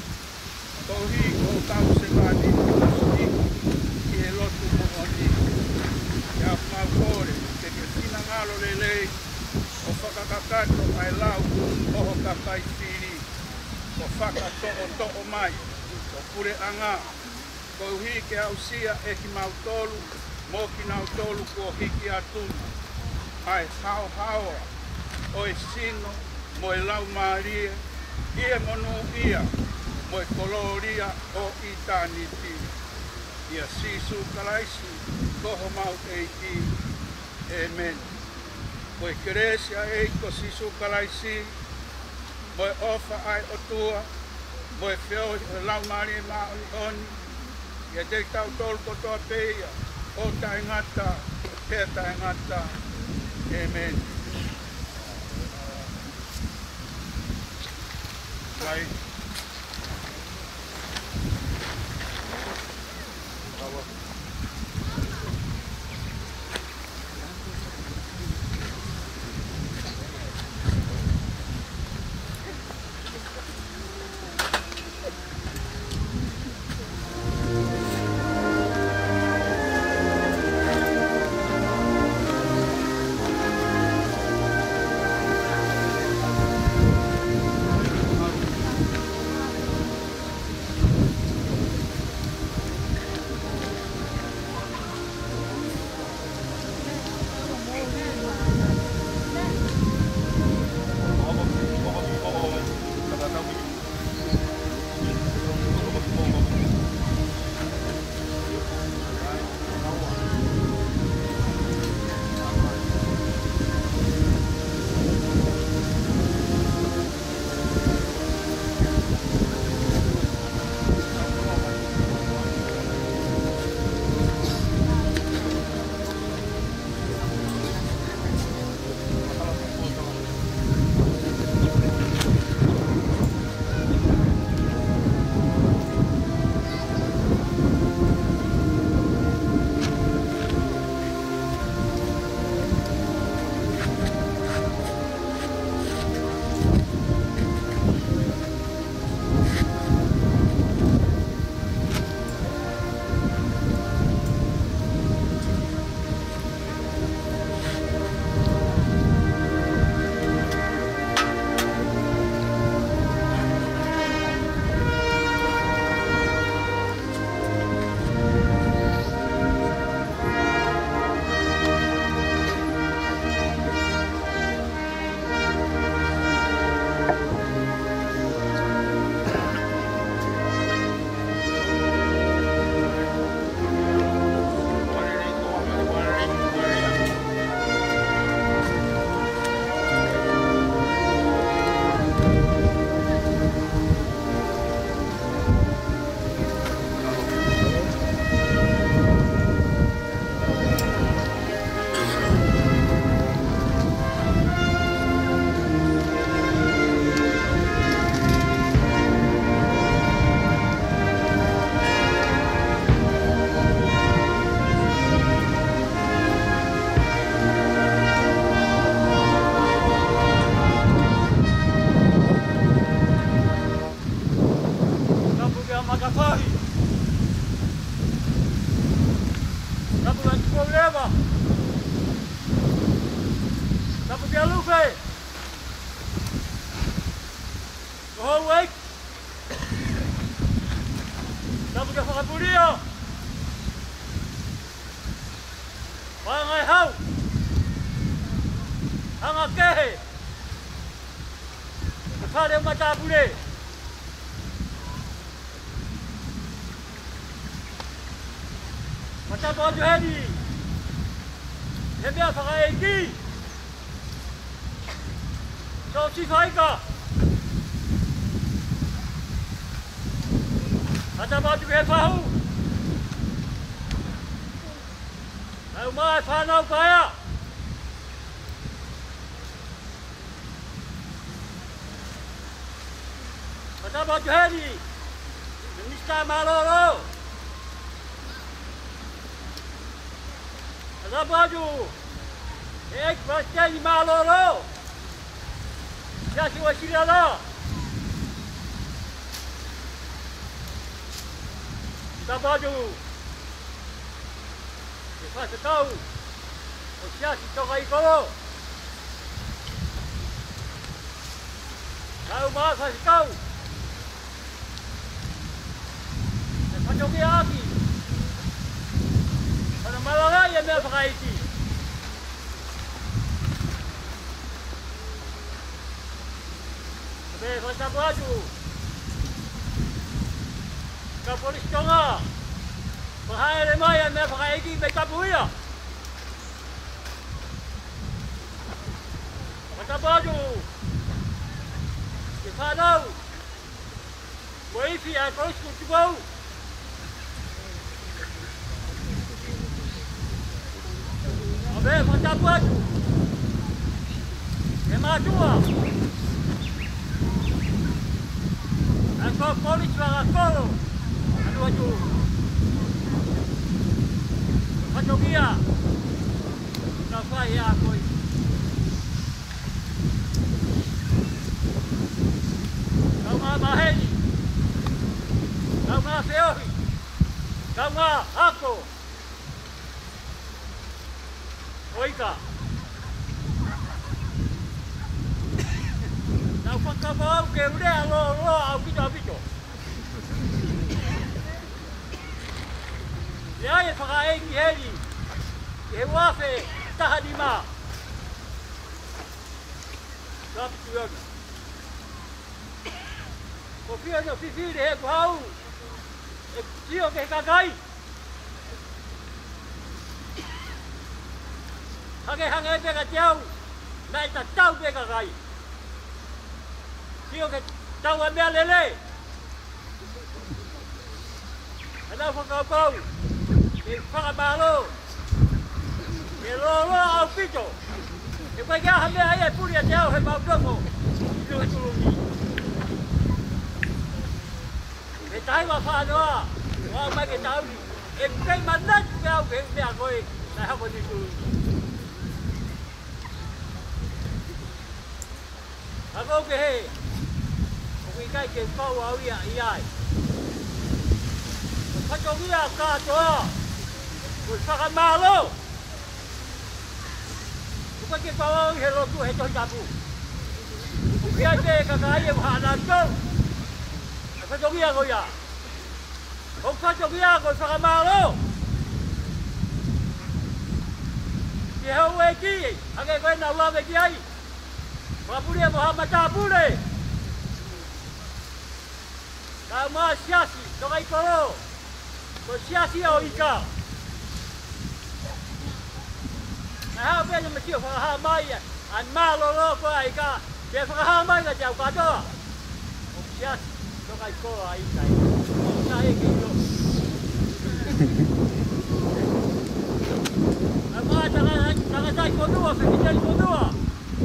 koeʻuhi ko hotau sevāniti kuo hiki ʻi he lotu moʻoni. Pea ʻoku mau kole ke ke finangalo lelei ʻo fakakakato ʻa e lau ʻo ho kakai fili, ʻo fakatoʻotoʻo mai ho puleʻanga, koeʻuhi ke aʻusia ʻe kimautolu mo kinautolu kuo hiki atu na ʻa e haohaoa ʻo e sino mo e laumālie, ʻi he monūʻia mo e kolōlia ʻo ʻitāniti. ʻIa Sīsū Kalaisi ko homau ʻEiki. ʻĒmeni. Ko e kelesi ʻa e ʻEiki ko Sīsū Kalaisi, mo e ʻofa ʻa e ʻOtua, mo e feohi ʻo e Laumālie Māʻoniʻoni, ʻiate kitautolu kotoa pē ia, ʻo taʻengata pea taʻengata. ʻĒmeni. Mai. Houʻeiki, tapu ki he fakapulia. Pangai hau. Anga kehe. Fale matāpule. Fakatapu atu heni he meʻa fakaʻeiki. Sōsifa Ika. Fakatapu atu ki he fahu. Kau mai fānau paea. Fakatapu atu heni Minisitā Mālōlō. Fakatapu atu ʻEiki Palesiteni Mālōlō, Siasi Uēsiliana. Fakatapu atu ki he faifekau ʻo e Siasi Tokaikolo. Kau mai faifekau. Ke fatongia ʻaki hono malangaʻi e meʻa fakaʻeiki. Pea fakatapu atu ki he Polisi Tonga. Fakahaʻele mai e meʻa fakaʻeiki mei Tapuhia. Fakatapu atu ki he fānau mo e ifi ʻa e Kolisi ko Tupou. Pea fakatapu atu ki he mātuʻa ʻa e Kolisi Fakakolo ʻa Nuʻuatulumi. Fatongia. Ka fai ʻa koe. Kaungā maheni. Kaungā feohi. Kaungā ako. ʻOika. Naʻá ku fakapapau ke u lea lōloa ʻaupito ʻaupito. ʻI ai e fakaʻeiki heni ʻi he uafe taha nima. Kapitiona. Ko e fiha ʻo e fifili he kuo haʻu ʻeku sio ki he kakai. Hangehangē pē kiate au naʻe tatau pē kakai. Sio ki he tau ʻa e meʻalele. Naʻá ku fakapapau ke fakamālō. Ke lōloa ʻaupito. He ʻoku ʻikai ke ʻi ai ha meʻa ia ʻe puli ʻiate au he mautoko ʻi Nuʻuatulumi. He taimi ʻa e fānau ʻo aʻu mai ki he taʻu ni, ʻoku kei manatu pē au ki he meʻa ko ē naʻe hoko ʻi Nuʻuatulumi. Ka ʻoku ou pehē, ʻoku ʻikai ke u kau au ia ʻi ai. Ko e fatongia kātoa, ko e fakamālō. ʻOku ʻikai ke u kau au ʻi he lotu he Tohi Tapu. ʻOku ʻi ai pē kakai ʻoku haʻana tou. Ko e fatongia ko ia. Ko e fatongia ko e fakamālō ki he houʻeiki, hangē ko ē naʻá ku lave ki ai. Fakapulia mo haʻa matāpule. Kae ʻumaʻā e Siasi Tokaikolo. Ko e siasi ʻo Ika. Naʻe haʻu pē ʻene masiʻi ʻo fakahā mai ʻa e mālōlō ko ē ʻa Ika. Ke fakahā mai kiate au kātoa. ʻOku siasi Tokaikolo ʻa Ika. ʻOku ʻikai ke ʻilo. Kae ʻumaʻā e tangata, tangataʻi fonua, fefine fonua.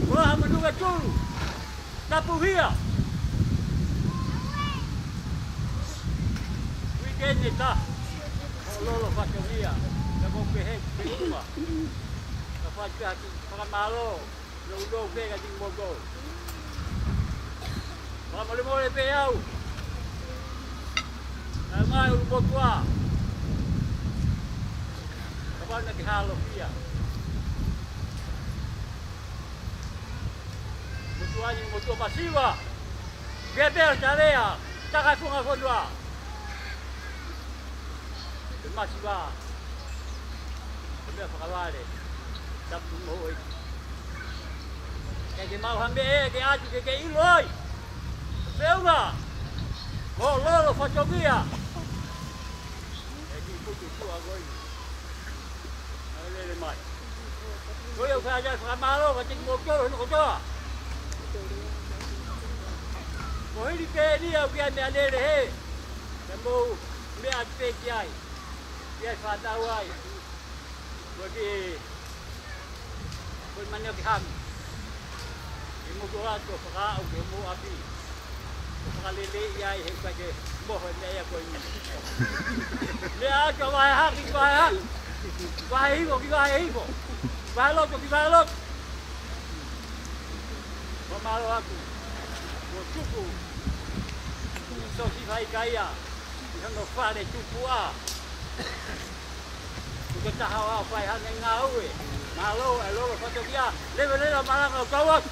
Ko Haʻa Manuka Tulu. Tapuhia. Uike ni ta. ʻO lolo fatongia. Ka ʻoku ou pehē, pehē ua. Ka fai pē ha kiʻi fakamālō. Lou lou pē ka tiki moto. Fakamolemole pē au. Kae ʻumaʻā e ʻulumotuʻa. Kapau naʻá ke hālofia. Motuʻa ni, motuʻa masiva. Ke pea talea, taka funga fonua. Ke masiva. Ke meʻa fakavale. Tapu mo ʻEiki. Ke ke maʻu ha meʻa ke ʻatu ke ke ʻilo ai. Feʻunga. Mo lolo fatongia. ʻE ki putu tua ko eni. ʻAi lele mai. Ko ia ʻoku ou fai ai fakamālō kiate kimoutolu hono kotoa. Ko hili pē eni ʻoku ʻi ai meʻalele hē. Ke mou meʻa atu pē ki ai. Ki ai fānau ai. Ko e ki Ko e mani o ke hami. ʻI mutu atu ʻo fakaaʻu ke mou ʻapi. ʻO fakaleleiʻi ai he ʻikai ke moho e meʻa ia ko eni. Meʻa atu ʻa vahe hake ki vahe hake. Vahe hifo ki vahe hifo. Vahe loto ki vahe loto. Ko mālō atu. Ko tuku. Sosi fai kaia. ʻI hono fale tupuʻa. Ko e taha ʻo fai hangē ngāue. Mālō, ʻe lolo fatongia, leveleva malanga ʻo kau atu.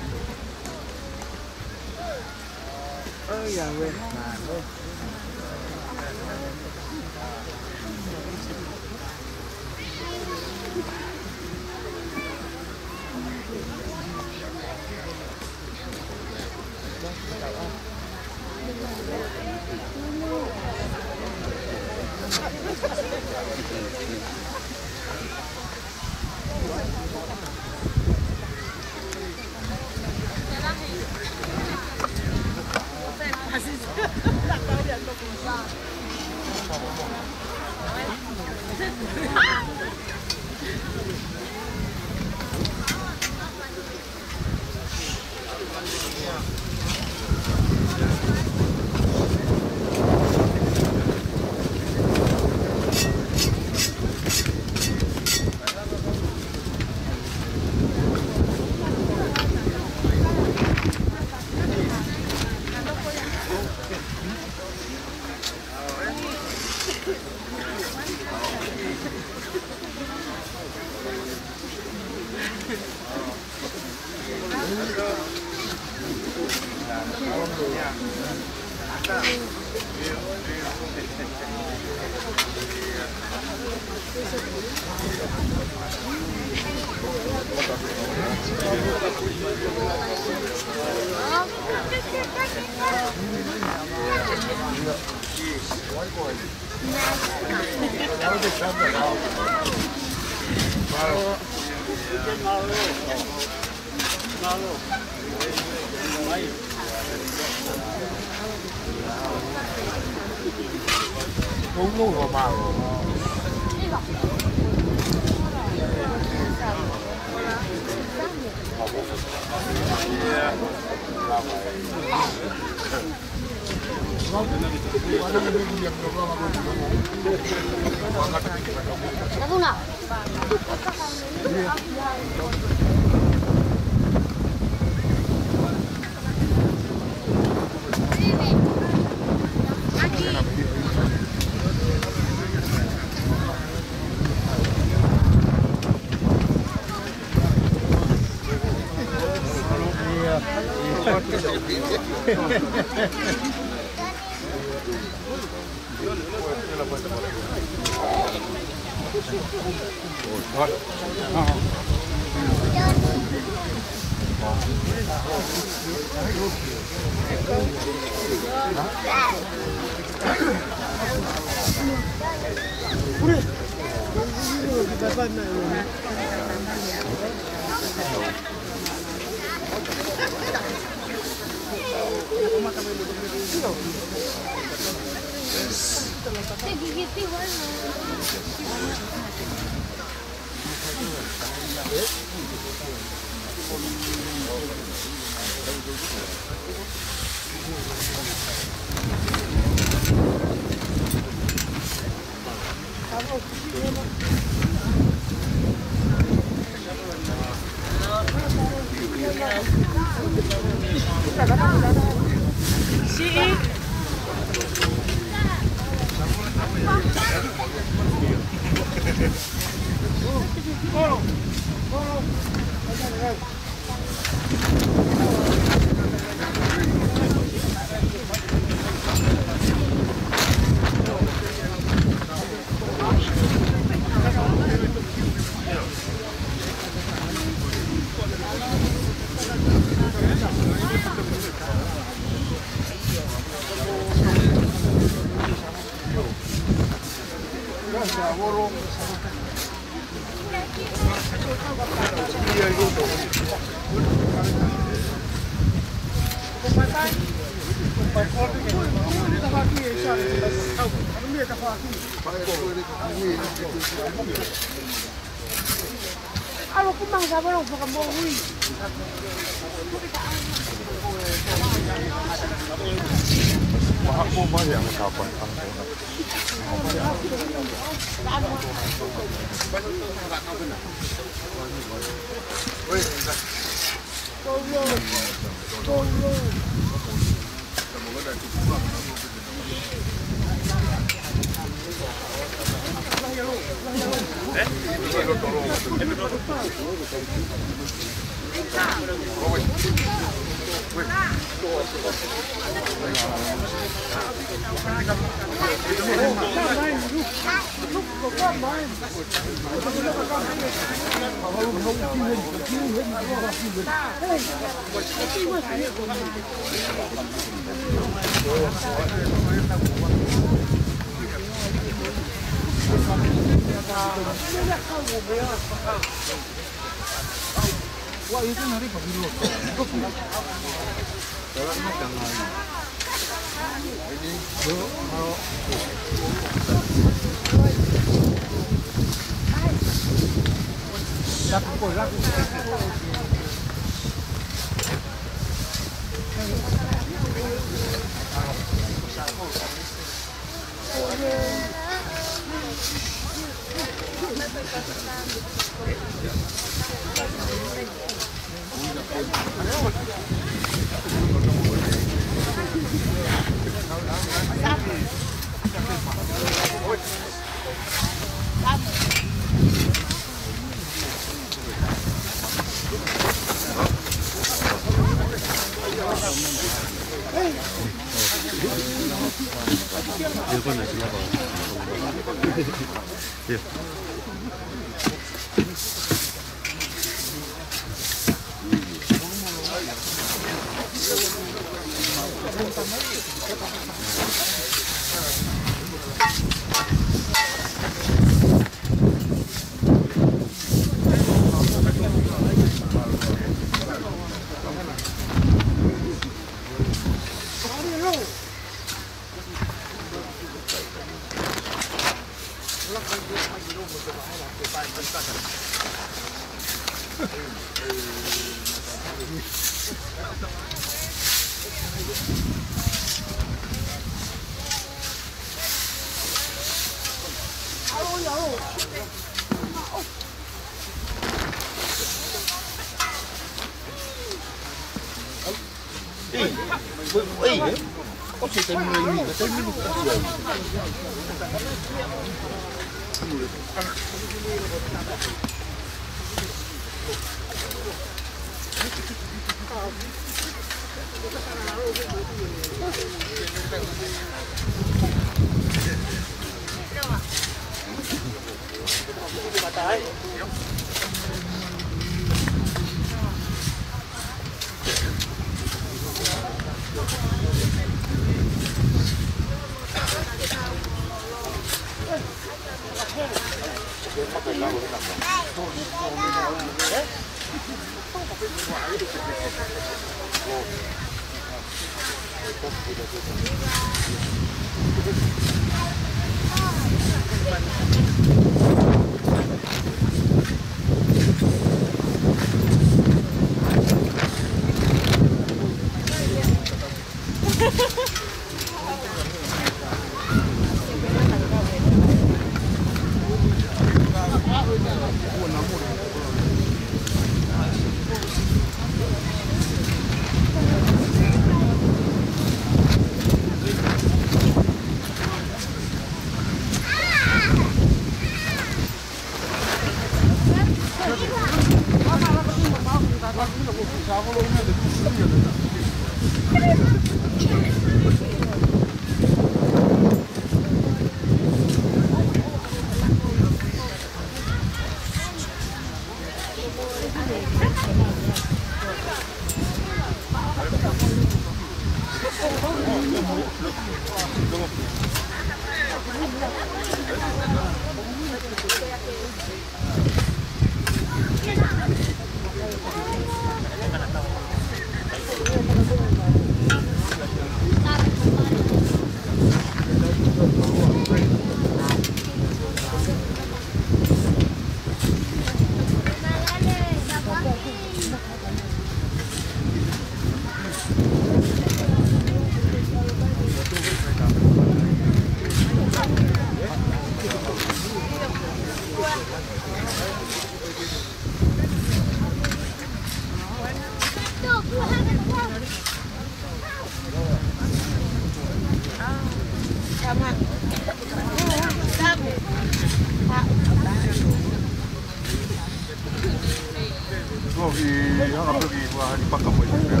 Tuʻu ki hanga pē ki ua hari paka mai ki pea.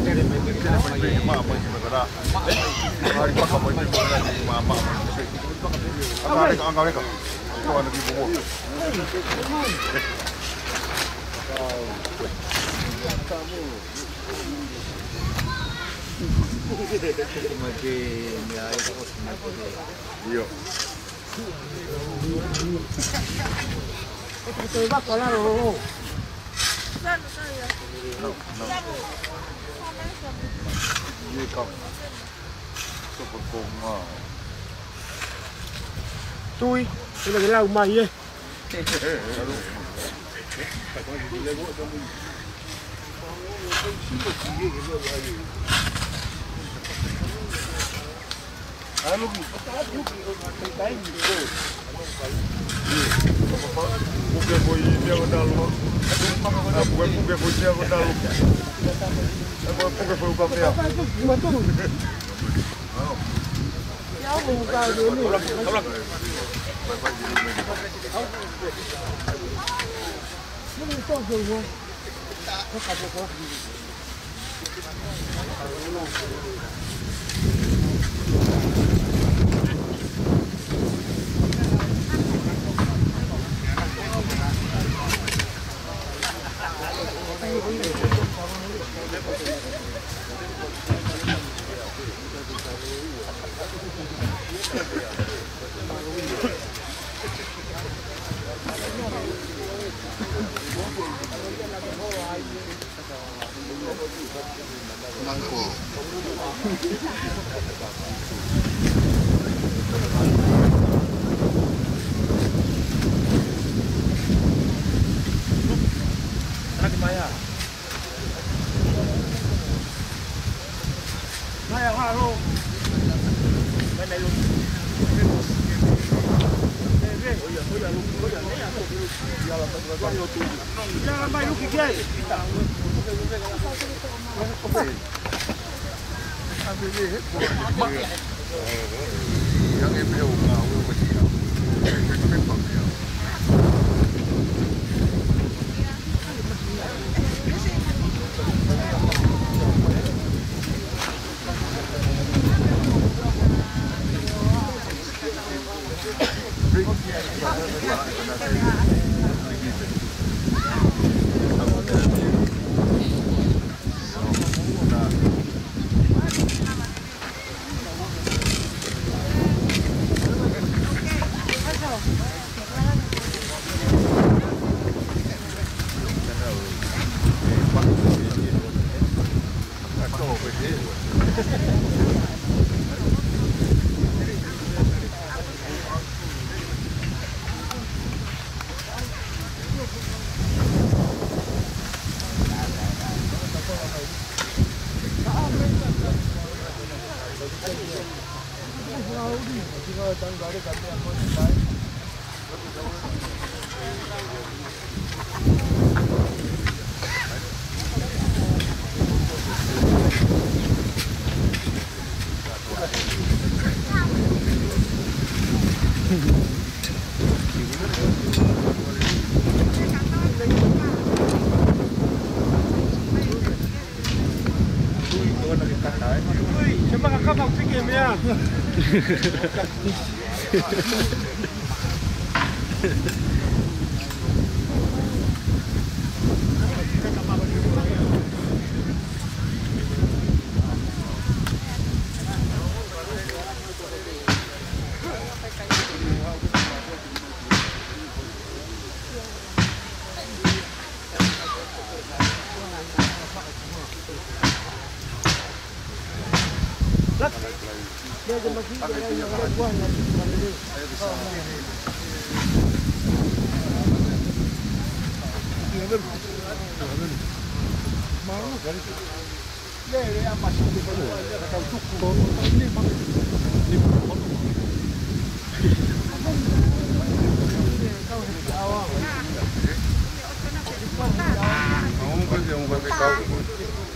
Tele mai pē, tele mai pē, maʻa mai ki pea. Hari paka mai ki pea, maʻa, maʻa mai ki pea. Anga reka, anga reka. Ko ana ki pea. Io. Tui, ina ke lau mai, ē. Puke ko i meʻa ko talu. Puke, puke ko i meʻa ko talu. Puke ko i uka meʻa.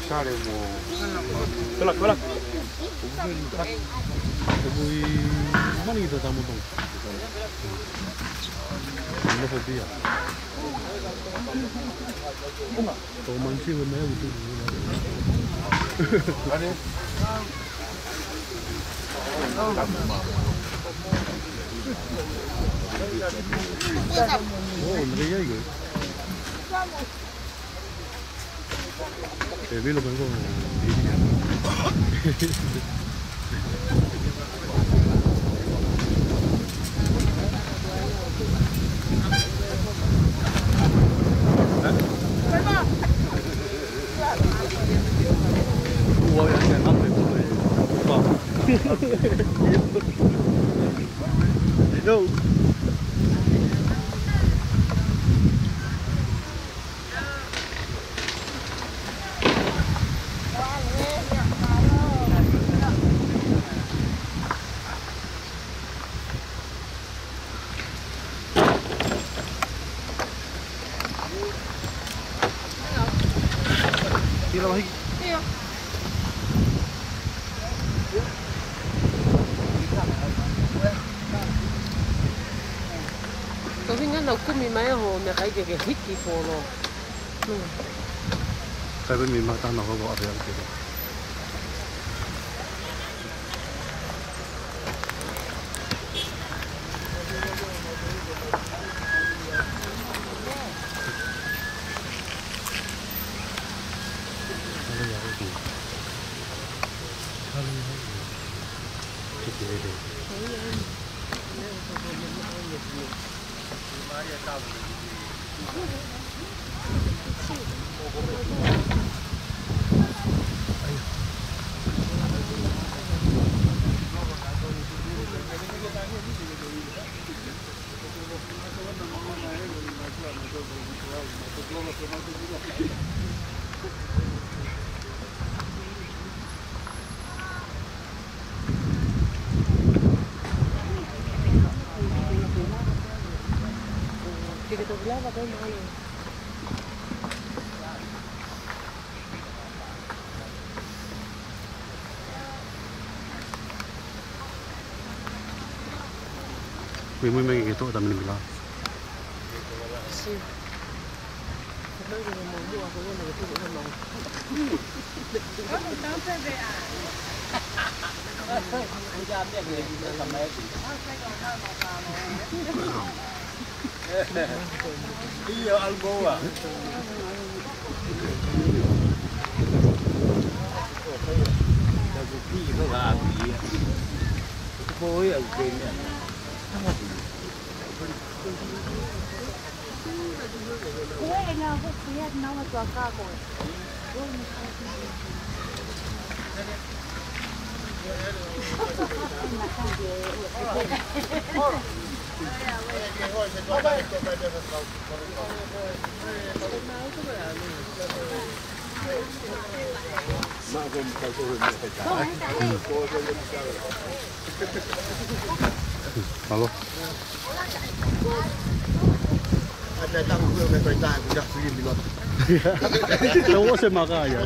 Sale mo. Hola, hola. Ko e mani kita tamu tong. Nofo pē ia. Ko e mani si we me au tu. Oh, nari ai ko. E vilo ko ko. Ua ia ke ngape ko e. Hello. Ia. Ko e ʻuhinga naʻá ku kumi mai hoʻo meʻakai ke ke hiki folo. Kai pē mi mata na holo ave ake. Mui mui mai ke toʻo tamini mila. Ia, ʻalu koa. Mālō. Tau ʻosi e maka ia.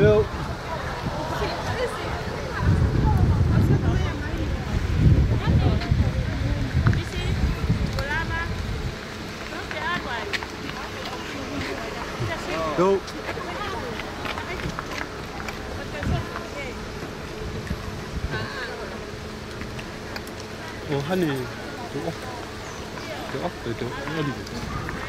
Yo. Yo. Oh, honey. Yo. Yo, yo, yo.